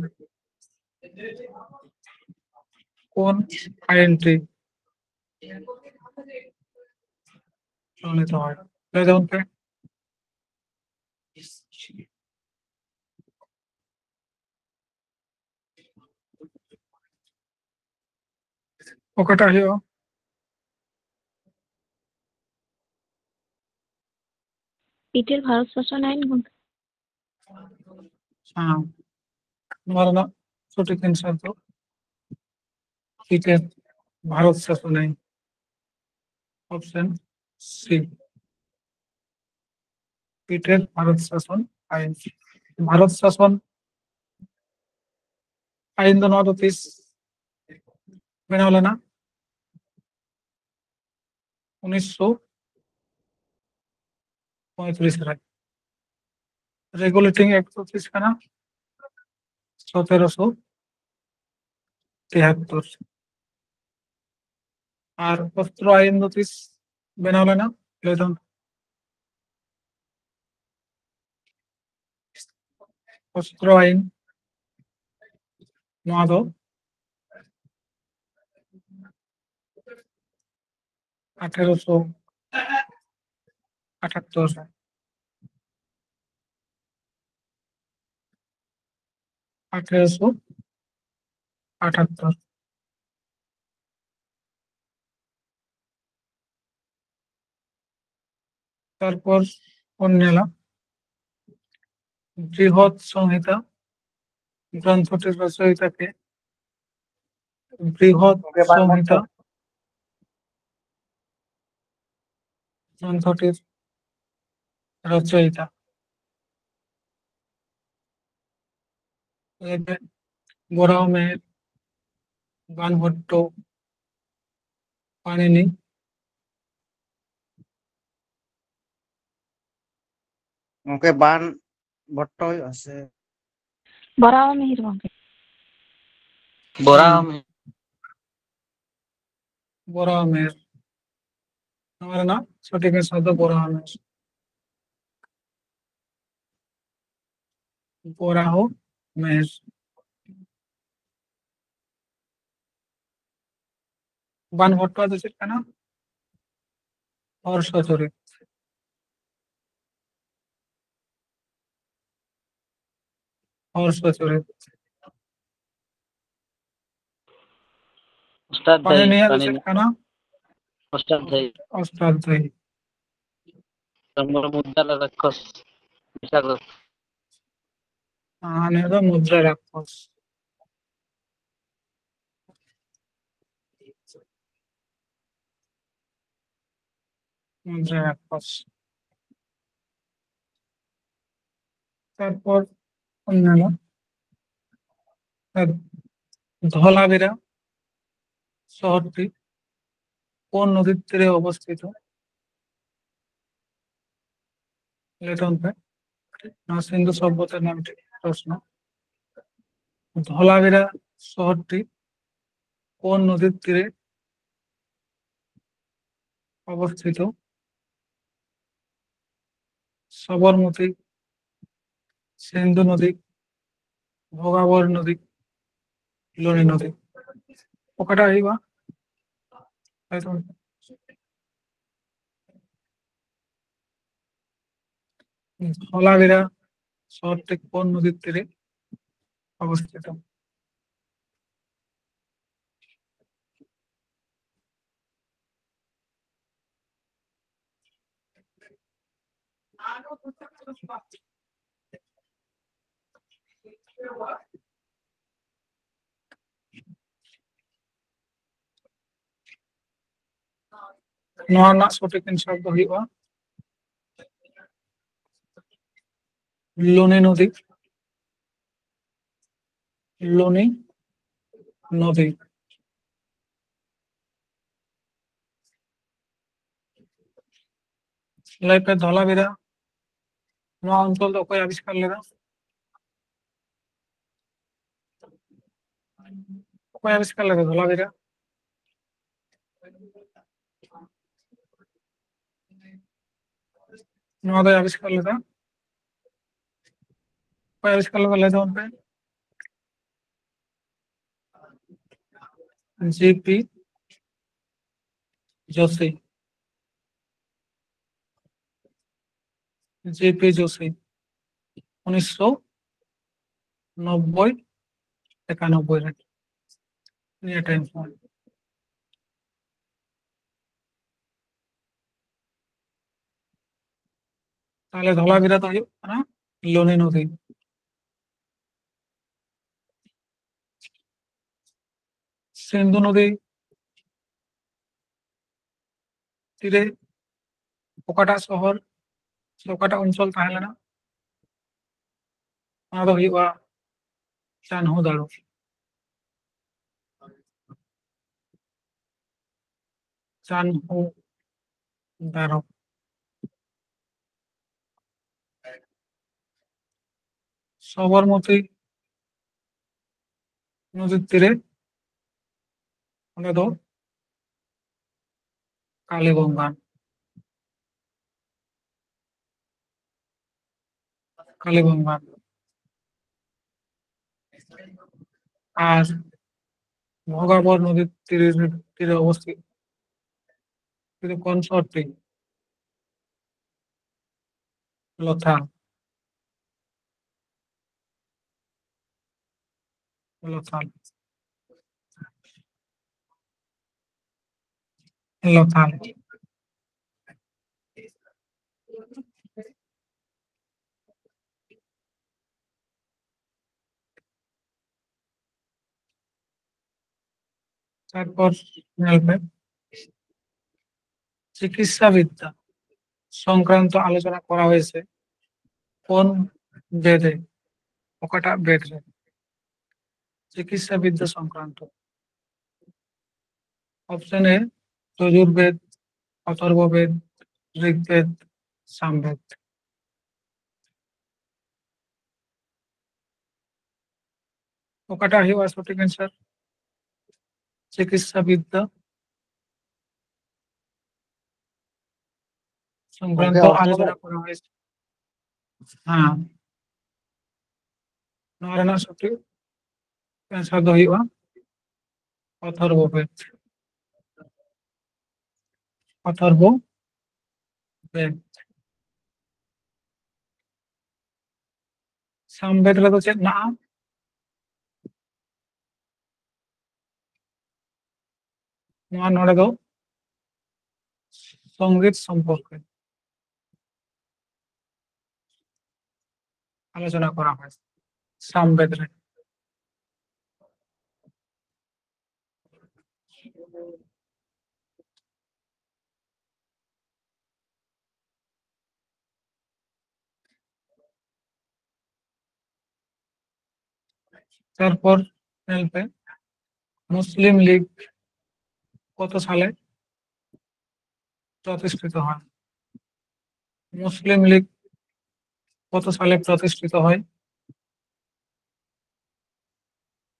কোন আইনটি প্রণীত হয়? লয়ে যাবন ᱯᱮ᱾ ᱚᱠᱟᱴᱟᱜ ᱦᱩᱭᱩᱜᱼᱟ? ᱯᱤᱴᱮᱞ ᱵᱷᱟᱨᱚᱛ ᱥᱟᱥᱚᱱ ᱟᱭᱤᱱ ᱜᱚᱢᱠᱮ᱾ ᱦᱮᱸ, ᱱᱚᱣᱟ ᱨᱮᱱᱟᱜ ᱥᱚᱴᱷᱤᱠ ᱮᱱᱥᱟᱨ ᱫᱚ ᱯᱤᱴᱮᱞ ᱵᱷᱟᱨᱚᱛ ᱥᱟᱥᱚᱱ ᱟᱭᱤᱱ, ᱚᱯᱥᱮᱱ ᱥᱤ, ᱯᱤᱴᱮᱞ ᱵᱷᱟᱨᱚᱛ ᱥᱟᱥᱚᱱ ᱟᱭᱤᱱ᱾ ᱵᱷᱟᱨᱚᱛ ᱥᱟᱥᱚᱱ ᱟᱭᱤᱱ ᱫᱚ ᱱᱚᱣᱟ ᱫᱚ ᱛᱤᱥ ᱵᱮᱱᱟᱣ ᱞᱮᱱᱟ? ᱩᱱᱤᱥᱥᱚ ᱯᱚᱸᱭᱛᱨᱤᱥ ᱨᱮ᱾ ᱨᱮᱜᱩᱞᱮᱴᱤᱝ ᱮᱠᱴ ᱫᱚ ᱛᱤᱥ ᱠᱟᱱᱟ? ᱥᱚᱛᱮᱨᱚᱥᱚ ᱛᱮᱦᱟᱛᱛᱚᱨ᱾ ᱟᱨ ᱚᱥᱛᱨᱚ ᱟᱭᱤᱱ ᱫᱚ ᱛᱤᱥ ᱵᱮᱱᱟᱣ ᱞᱮᱱᱟ? ᱞᱟᱹᱭ ᱛᱟᱵᱚᱱ᱾ ᱚᱥᱛᱨᱚ ᱟᱭᱤᱱ, ᱱᱚᱣᱟ ᱫᱚ ᱟᱴᱷᱮᱨᱚᱥᱚ ᱟᱴᱷᱟᱛᱛᱚᱨ ᱨᱮ᱾ ᱟᱴᱷᱮᱨᱚᱥᱚ ᱟᱴᱷᱟᱛᱛᱚᱨ᱾ ᱛᱟᱨᱯᱚᱨ ᱵᱚᱱ ᱧᱮᱞᱟ ᱵᱨᱤᱦᱚᱫ ᱥᱚᱝᱦᱤᱛᱟ ᱜᱨᱚᱱᱛᱷᱚᱴᱤ ᱨᱚᱪᱚᱭᱤᱛᱟ ᱠᱮ? ᱵᱨᱤᱦᱚᱫ ᱜᱚᱝᱠᱮ, ᱵᱟᱨ ᱥᱚᱝᱦᱤᱛᱟ ᱜᱨᱚᱱᱛᱷᱚᱴᱤ ᱨᱚᱪᱚᱭᱤᱛᱟ᱾ ᱞᱟᱹᱭ ᱢᱮ, ᱵᱚᱨᱟᱦᱚ ᱢᱮᱦᱮᱨ, ᱵᱟᱱ ᱵᱷᱚᱴᱴᱚ, ᱯᱟᱬᱤᱱᱤ᱾ ᱜᱚᱝᱠᱮ, ᱵᱟᱱ ᱵᱷᱚᱴᱴᱚ ᱦᱩᱭᱩᱜᱼᱟ ᱥᱮ? ᱵᱚᱨᱟᱦᱚ ᱢᱤᱦᱤᱨ ᱜᱚᱝᱠᱮ᱾ ᱵᱚᱨᱟᱦᱚ ᱦᱩᱸ᱾ ᱢᱤᱦᱤᱨ᱾ ᱵᱚᱨᱟᱦᱚ ᱢᱤᱦᱤᱨ᱾ ᱱᱚᱣᱟ ᱨᱮᱱᱟᱜ ᱥᱚᱴᱷᱤᱠ answer ᱫᱚ ᱵᱚᱨᱟᱦᱚ ᱢᱤᱦᱤᱨ᱾ ᱵᱚᱨᱟᱦᱚ ᱢᱤᱦᱤᱨ᱾ ᱵᱟᱱ ᱵᱷᱚᱴᱴᱚ ᱫᱚ ᱪᱮᱫ ᱠᱟᱱᱟ? ᱦᱚᱨᱥᱚ ᱪᱚᱨᱤᱛ᱾ ᱦᱚᱨᱥᱚ ᱪᱚᱨᱤᱛ᱾ ᱚᱥᱴᱟᱫᱷᱭᱟᱭᱤ, ᱯᱟᱬᱤᱱᱤᱭᱟᱜ ᱫᱚ ᱪᱮᱫ ᱯᱟᱬᱤᱱᱤ᱾ ᱠᱟᱱᱟ? ᱚᱥᱴᱟᱫᱷᱭᱟᱭᱤ᱾ ᱚᱥᱴᱟᱫᱷᱭᱟᱭᱤ᱾ ᱛᱟᱨᱯᱚᱨᱮ ᱢᱩᱫᱽᱨᱟ ᱨᱟᱠᱠᱷᱚᱥ᱾ ᱟᱨ ᱱᱤᱭᱟᱹ ᱫᱚ ᱢᱩᱫᱽᱨᱟ ᱨᱟᱠᱠᱷᱚᱥ᱾ ᱢᱩᱫᱽᱨᱟ ᱨᱟᱠᱠᱷᱚᱥ᱾ ᱛᱟᱨᱯᱚᱨ ᱚᱱᱱᱟᱱᱚ, ᱟᱨ ᱫᱷᱚᱞᱟᱵᱤᱨᱟ ᱥᱚᱦᱚᱨᱴᱤ ᱠᱳᱱ ᱱᱚᱫᱤ ᱛᱤᱨᱮ ᱚᱵᱚᱥᱛᱷᱤᱛᱚ? ᱞᱟᱹᱭ ᱛᱟᱵᱚᱱ ᱯᱮ᱾ ᱱᱚᱣᱟ ᱥᱤᱱᱫᱷᱩ ᱥᱚᱵᱷᱚᱛᱟ ᱨᱮᱱᱟᱜ ᱢᱤᱫᱴᱮᱱ ᱯᱨᱚᱥᱱᱚ᱾ ᱫᱷᱚᱞᱟᱵᱤᱨᱟ ᱥᱚᱦᱚᱨᱴᱤ ᱠᱳᱱ ᱱᱚᱫᱤ ᱛᱤᱨᱮ ᱚᱵᱚᱥᱛᱷᱤᱛᱚ? ᱥᱚᱵᱚᱨᱢᱚᱛᱤ, ᱥᱤᱱᱫᱷᱩ ᱱᱚᱫᱤ, ᱜᱳᱫᱟᱵᱚᱨᱤ ᱱᱚᱫᱤ, ᱞᱚᱱᱤ ᱱᱚᱫᱤ᱾ ᱚᱠᱟᱴᱟᱜ ᱦᱩᱭᱩᱜᱼᱟ? ᱞᱟᱹᱭ ᱛᱟᱵᱚᱱ ᱯᱮ᱾ ᱫᱷᱚᱞᱟᱵᱤᱨᱟ ᱥᱚᱦᱚᱨᱴᱤ ᱠᱳᱱ ᱱᱚᱫᱤ ᱛᱤᱨᱮ ᱚᱵᱚᱥᱛᱷᱤᱛᱚ? ᱱᱚᱣᱟ ᱨᱮᱱᱟᱜ ᱥᱚᱴᱷᱤᱠ ᱮᱱᱥᱟᱨ ᱫᱚ ᱦᱩᱭᱩᱜᱼᱟ ᱞᱩᱱᱤ ᱱᱚᱫᱤ, ᱞᱩᱱᱤ ᱱᱚᱫᱤ᱾ ᱞᱟᱹᱭ ᱯᱮ, ᱫᱷᱚᱞᱟᱵᱤᱨᱟ ᱱᱚᱣᱟ ᱚᱧᱪᱚᱞ ᱫᱚ ᱚᱠᱚᱭ ᱟᱵᱤᱥᱠᱟᱨ ᱞᱮᱫᱟ? ᱚᱠᱚᱭ ᱟᱵᱤᱥᱠᱟᱨ ᱞᱮᱫᱟ ᱫᱷᱚᱞᱟᱵᱤᱨᱟ? ᱱᱚᱣᱟ ᱫᱚᱭ ᱟᱵᱤᱥᱠᱟᱨ ᱞᱮᱫᱟ᱾ ᱚᱠᱚᱭ ᱟᱵᱤᱥᱠᱟᱨ ᱞᱮᱫᱟ ᱞᱟᱹᱭ ᱛᱟᱵᱚᱱ ᱯᱮ? ᱡᱤ ᱯᱤ ᱡᱳᱥᱤ᱾ ᱡᱤ ᱯᱤ ᱡᱳᱥᱤ, ᱩᱱᱤᱥᱥᱚ ᱱᱚᱵᱵᱳᱭ ᱮᱠᱟᱱᱚᱵᱵᱳᱭ ᱨᱮ ᱱᱤᱭᱟᱹ ᱴᱟᱭᱤᱢ ᱥᱚᱢᱚᱭ᱾ ᱛᱟᱦᱞᱮ ᱫᱷᱚᱞᱟᱵᱤᱨᱟ ᱫᱚ ᱦᱩᱭᱩᱜ ᱠᱟᱱᱟ ᱞᱩᱱᱤ ᱱᱚᱫᱤ᱾ ᱥᱤᱱᱫᱷᱩ ᱱᱚᱫᱤ ᱛᱤᱨᱮ ᱚᱠᱟᱴᱟᱜ ᱥᱚᱦᱚᱨ ᱥᱮ ᱚᱠᱟᱴᱟᱜ ᱚᱧᱪᱚᱞ ᱛᱟᱦᱮᱸ ᱞᱮᱱᱟ? ᱚᱱᱟ ᱫᱚ ᱦᱩᱭᱩᱜᱼᱟ ᱪᱟᱱᱦᱩ ᱫᱟᱲᱩ᱾ ᱪᱟᱱᱦᱩ ᱫᱟᱲᱩ᱾ ᱥᱚᱵᱚᱨᱢᱚᱛᱤ ᱱᱚᱫᱤ ᱛᱤᱨᱮ, ᱚᱸᱰᱮ ᱫᱚ ᱠᱟᱞᱤᱵᱚᱝᱜᱟᱱ᱾ ᱠᱟᱞᱤᱵᱚᱝᱜᱟᱱ᱾ ᱟᱨ ᱵᱷᱚᱜᱟᱵᱚᱨ ᱱᱚᱫᱤ ᱛᱤᱨᱮ, ᱛᱤᱨᱮ ᱚᱵᱚᱥᱛᱷᱤᱛ, ᱛᱤᱨᱮ ᱠᱚᱱᱥᱚᱨᱴᱤ ᱞᱚᱛᱷᱟᱞ᱾ ᱞᱚᱛᱷᱟᱞ᱾ ᱞᱚᱛᱷᱟᱞ᱾ তারপর ᱧᱮᱞ ᱯᱮ, চিকিৎসা বিদ্যা সংক্রান্ত আলোচনা করা হয়েছে কোন বেদে, ᱚᱠᱟᱴᱟᱜ ᱵᱮᱫ ᱨᱮ? চিকিৎসা বিদ্যা সংক্রান্ত। Option A, Yajurveda, Atharvaveda, Rigveda, Samaveda. ᱚᱠᱟᱴᱟᱜ ᱦᱩᱭᱩᱜᱼᱟ ᱥᱚᱴᱷᱤᱠ ᱟᱱᱥᱟᱨ? চিকিৎসা বিদ্যা সংক্রান্ত গঙ্গে অথর্ব- আলোচনা করা হয়েছে। হ্যাঁ, ᱱᱚᱣᱟ ᱨᱮᱱᱟᱜ ᱥᱚᱴᱷᱤᱠ ᱟᱱᱥᱟᱨ ᱫᱚ ᱦᱩᱭᱩᱜᱼᱟ ᱚᱛᱷᱚᱨᱵᱚ ᱵᱮᱫ᱾ ᱚᱛᱷᱚᱨᱵᱚ ᱵᱮᱫ᱾ ᱥᱟᱢᱵᱮᱫ ᱨᱮᱫᱚ ᱪᱮᱫ ᱢᱮᱱᱟᱜᱼᱟ? ᱱᱚᱣᱟ ᱱᱚᱰᱮ ᱫᱚ ᱥᱚᱝᱜᱤᱛ ᱥᱚᱢᱯᱚᱨᱠᱮ ᱟᱞᱳᱪᱚᱱᱟ ᱠᱚᱨᱟ ᱦᱚᱭ ᱥᱟᱢᱵᱮᱫ ᱨᱮ᱾ ᱛᱟᱨᱯᱚᱨ ᱧᱮᱞ ᱯᱮ, মুসলিম লীগ কত সালে প্রতিষ্ঠিত হয়? মুসলিম লীগ কত সালে প্রতিষ্ঠিত হয়?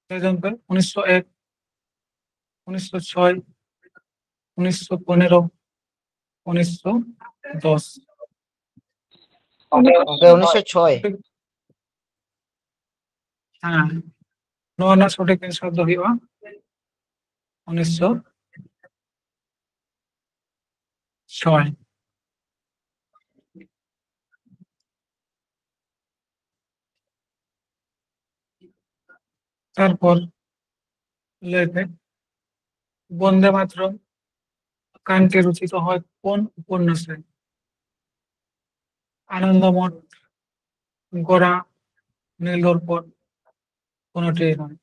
ᱞᱟᱹᱭ ᱛᱟᱵᱚᱱ ᱯᱮ, ᱩᱱᱤᱥᱥᱚ ᱮᱠ, ᱩᱱᱤᱥᱥᱚ ᱪᱷᱚᱭ, ᱩᱱᱤᱥᱥᱚ ᱯᱚᱱᱮᱨᱚ, ᱩᱱᱤᱥᱥᱚ ᱫᱚᱥ᱾ ᱜᱚᱝᱠᱮ, ᱩᱱᱤᱥᱥᱚ ᱪᱷᱚᱭ᱾ ᱦᱮᱸ, ᱱᱚᱣᱟ ᱨᱮᱱᱟᱜ ᱥᱚᱴᱷᱤᱠ ᱟᱱᱥᱟᱨ ᱫᱚ ᱦᱩᱭᱩᱜᱼᱟ ᱩᱱᱤᱥᱥᱚ ᱪᱷᱚᱭ᱾ ᱛᱟᱨᱯᱚᱨ ᱞᱟᱹᱭ ᱯᱮ, ᱵᱚᱱᱫᱮ ᱢᱟᱛᱨᱚᱢ ᱜᱟᱱটি রচিত হয় কোন উপন্যাসে? আনন্দমঠ, গোরা, নীলদর্পণ, কোনটি নয়।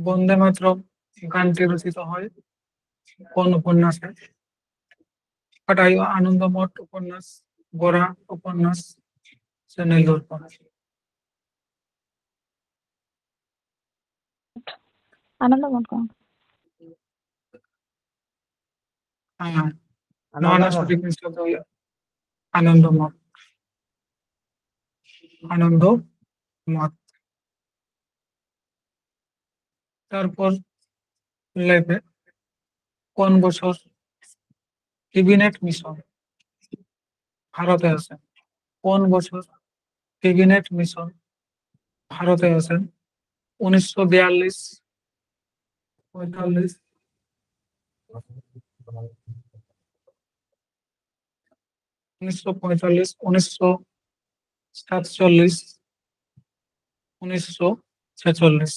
ᱵᱚᱱᱫᱮ ᱢᱟᱛᱨᱚᱢ ᱜᱟᱱᱴᱤ ᱨᱚᱪᱤᱛ ᱦᱚᱭ ᱠᱚᱱ ᱩᱯᱚᱱᱱᱟᱥ ᱨᱮ? ᱚᱠᱟᱴᱟᱜ ᱦᱩᱭᱩᱜᱼᱟ? ᱟᱱᱚᱱᱫᱚ ᱢᱚᱴ ᱩᱯᱚᱱᱱᱟᱥ, ᱜᱳᱨᱟ ᱩᱯᱚᱱᱱᱟᱥ, ᱥᱮ ᱱᱮᱞᱩᱨ ᱩᱯᱚᱱᱱᱟᱥ? ᱟᱱᱚᱱᱫᱚ ᱢᱚᱴ ᱠᱚ᱾ ᱦᱮᱸ, ᱱᱚᱣᱟ ᱨᱮᱱᱟᱜ ᱥᱚᱴᱷᱤᱠ answer ᱫᱚ ᱦᱩᱭᱩᱜᱼᱟ ᱟᱱᱚᱱᱫᱚ ᱢᱚᱴ᱾ ᱟᱱᱚᱱᱫᱚ ᱢᱚᱴ᱾ ᱛᱟᱨᱯᱚᱨ ᱞᱟᱹᱭ ᱯᱮ, ᱠᱚᱱ ᱵᱚᱪᱷᱚᱨ ᱠᱮᱵᱤᱱᱮᱴ ᱢᱤᱥᱚᱱ ᱵᱷᱟᱨᱚᱛ ᱮ ᱟᱥᱮᱱ? ᱠᱚᱱ ᱵᱚᱪᱷᱚᱨ ᱠᱮᱵᱤᱱᱮᱴ ᱢᱤᱥᱚᱱ ᱵᱷᱟᱨᱚᱛ ᱮ ᱟᱥᱮᱱ? ᱩᱱᱤᱥᱥᱚ ᱵᱤᱭᱟᱞᱞᱤᱥ, ᱯᱚᱸᱭᱛᱟᱞᱞᱤᱥ, ᱩᱱᱤᱥᱥᱚ ᱯᱚᱸᱭᱛᱟᱞᱞᱤᱥ, ᱩᱱᱤᱥᱥᱚ ᱥᱟᱛᱪᱚᱞᱞᱤᱥ, ᱩᱱᱤᱥᱥᱚ ᱪᱷᱮᱪᱚᱞᱞᱤᱥ᱾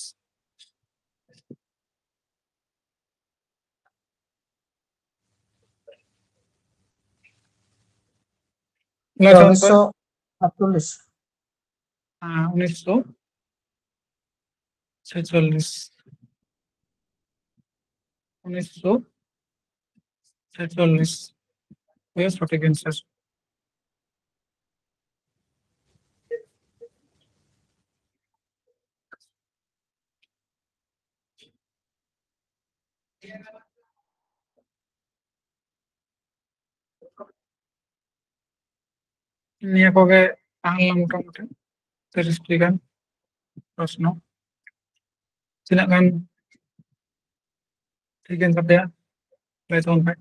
ᱞᱟᱹᱭ ᱛᱟᱵᱚᱱ ᱯᱮ᱾ ᱩᱱᱤᱥᱥᱚ ᱟᱴᱪᱚᱞᱞᱤᱥ᱾ ᱦᱮᱸ, ᱩᱱᱤᱥᱥᱚ ᱪᱷᱮᱪᱚᱞᱞᱤᱥ᱾ ᱩᱱᱤᱥᱥᱚ ᱪᱷᱮᱪᱚᱞᱞᱤᱥ ᱜᱮ ᱥᱚᱴᱷᱤᱠ answer᱾ ᱱᱤᱭᱟᱹ ᱠᱚᱜᱮ ᱛᱟᱦᱮᱸ ᱞᱮᱱᱟ ᱢᱚᱴᱟᱢᱩᱴᱤ ᱛᱤᱨᱤᱥ ᱴᱤ ᱜᱟᱱ ᱯᱨᱚᱥᱱᱚ᱾ ᱛᱤᱱᱟᱹᱜ ᱜᱟᱱ ᱴᱷᱤᱠ ᱮᱱ ᱛᱟᱯᱮᱭᱟ? ᱞᱟᱹᱭ ᱛᱟᱵᱚᱱ ᱯᱮ᱾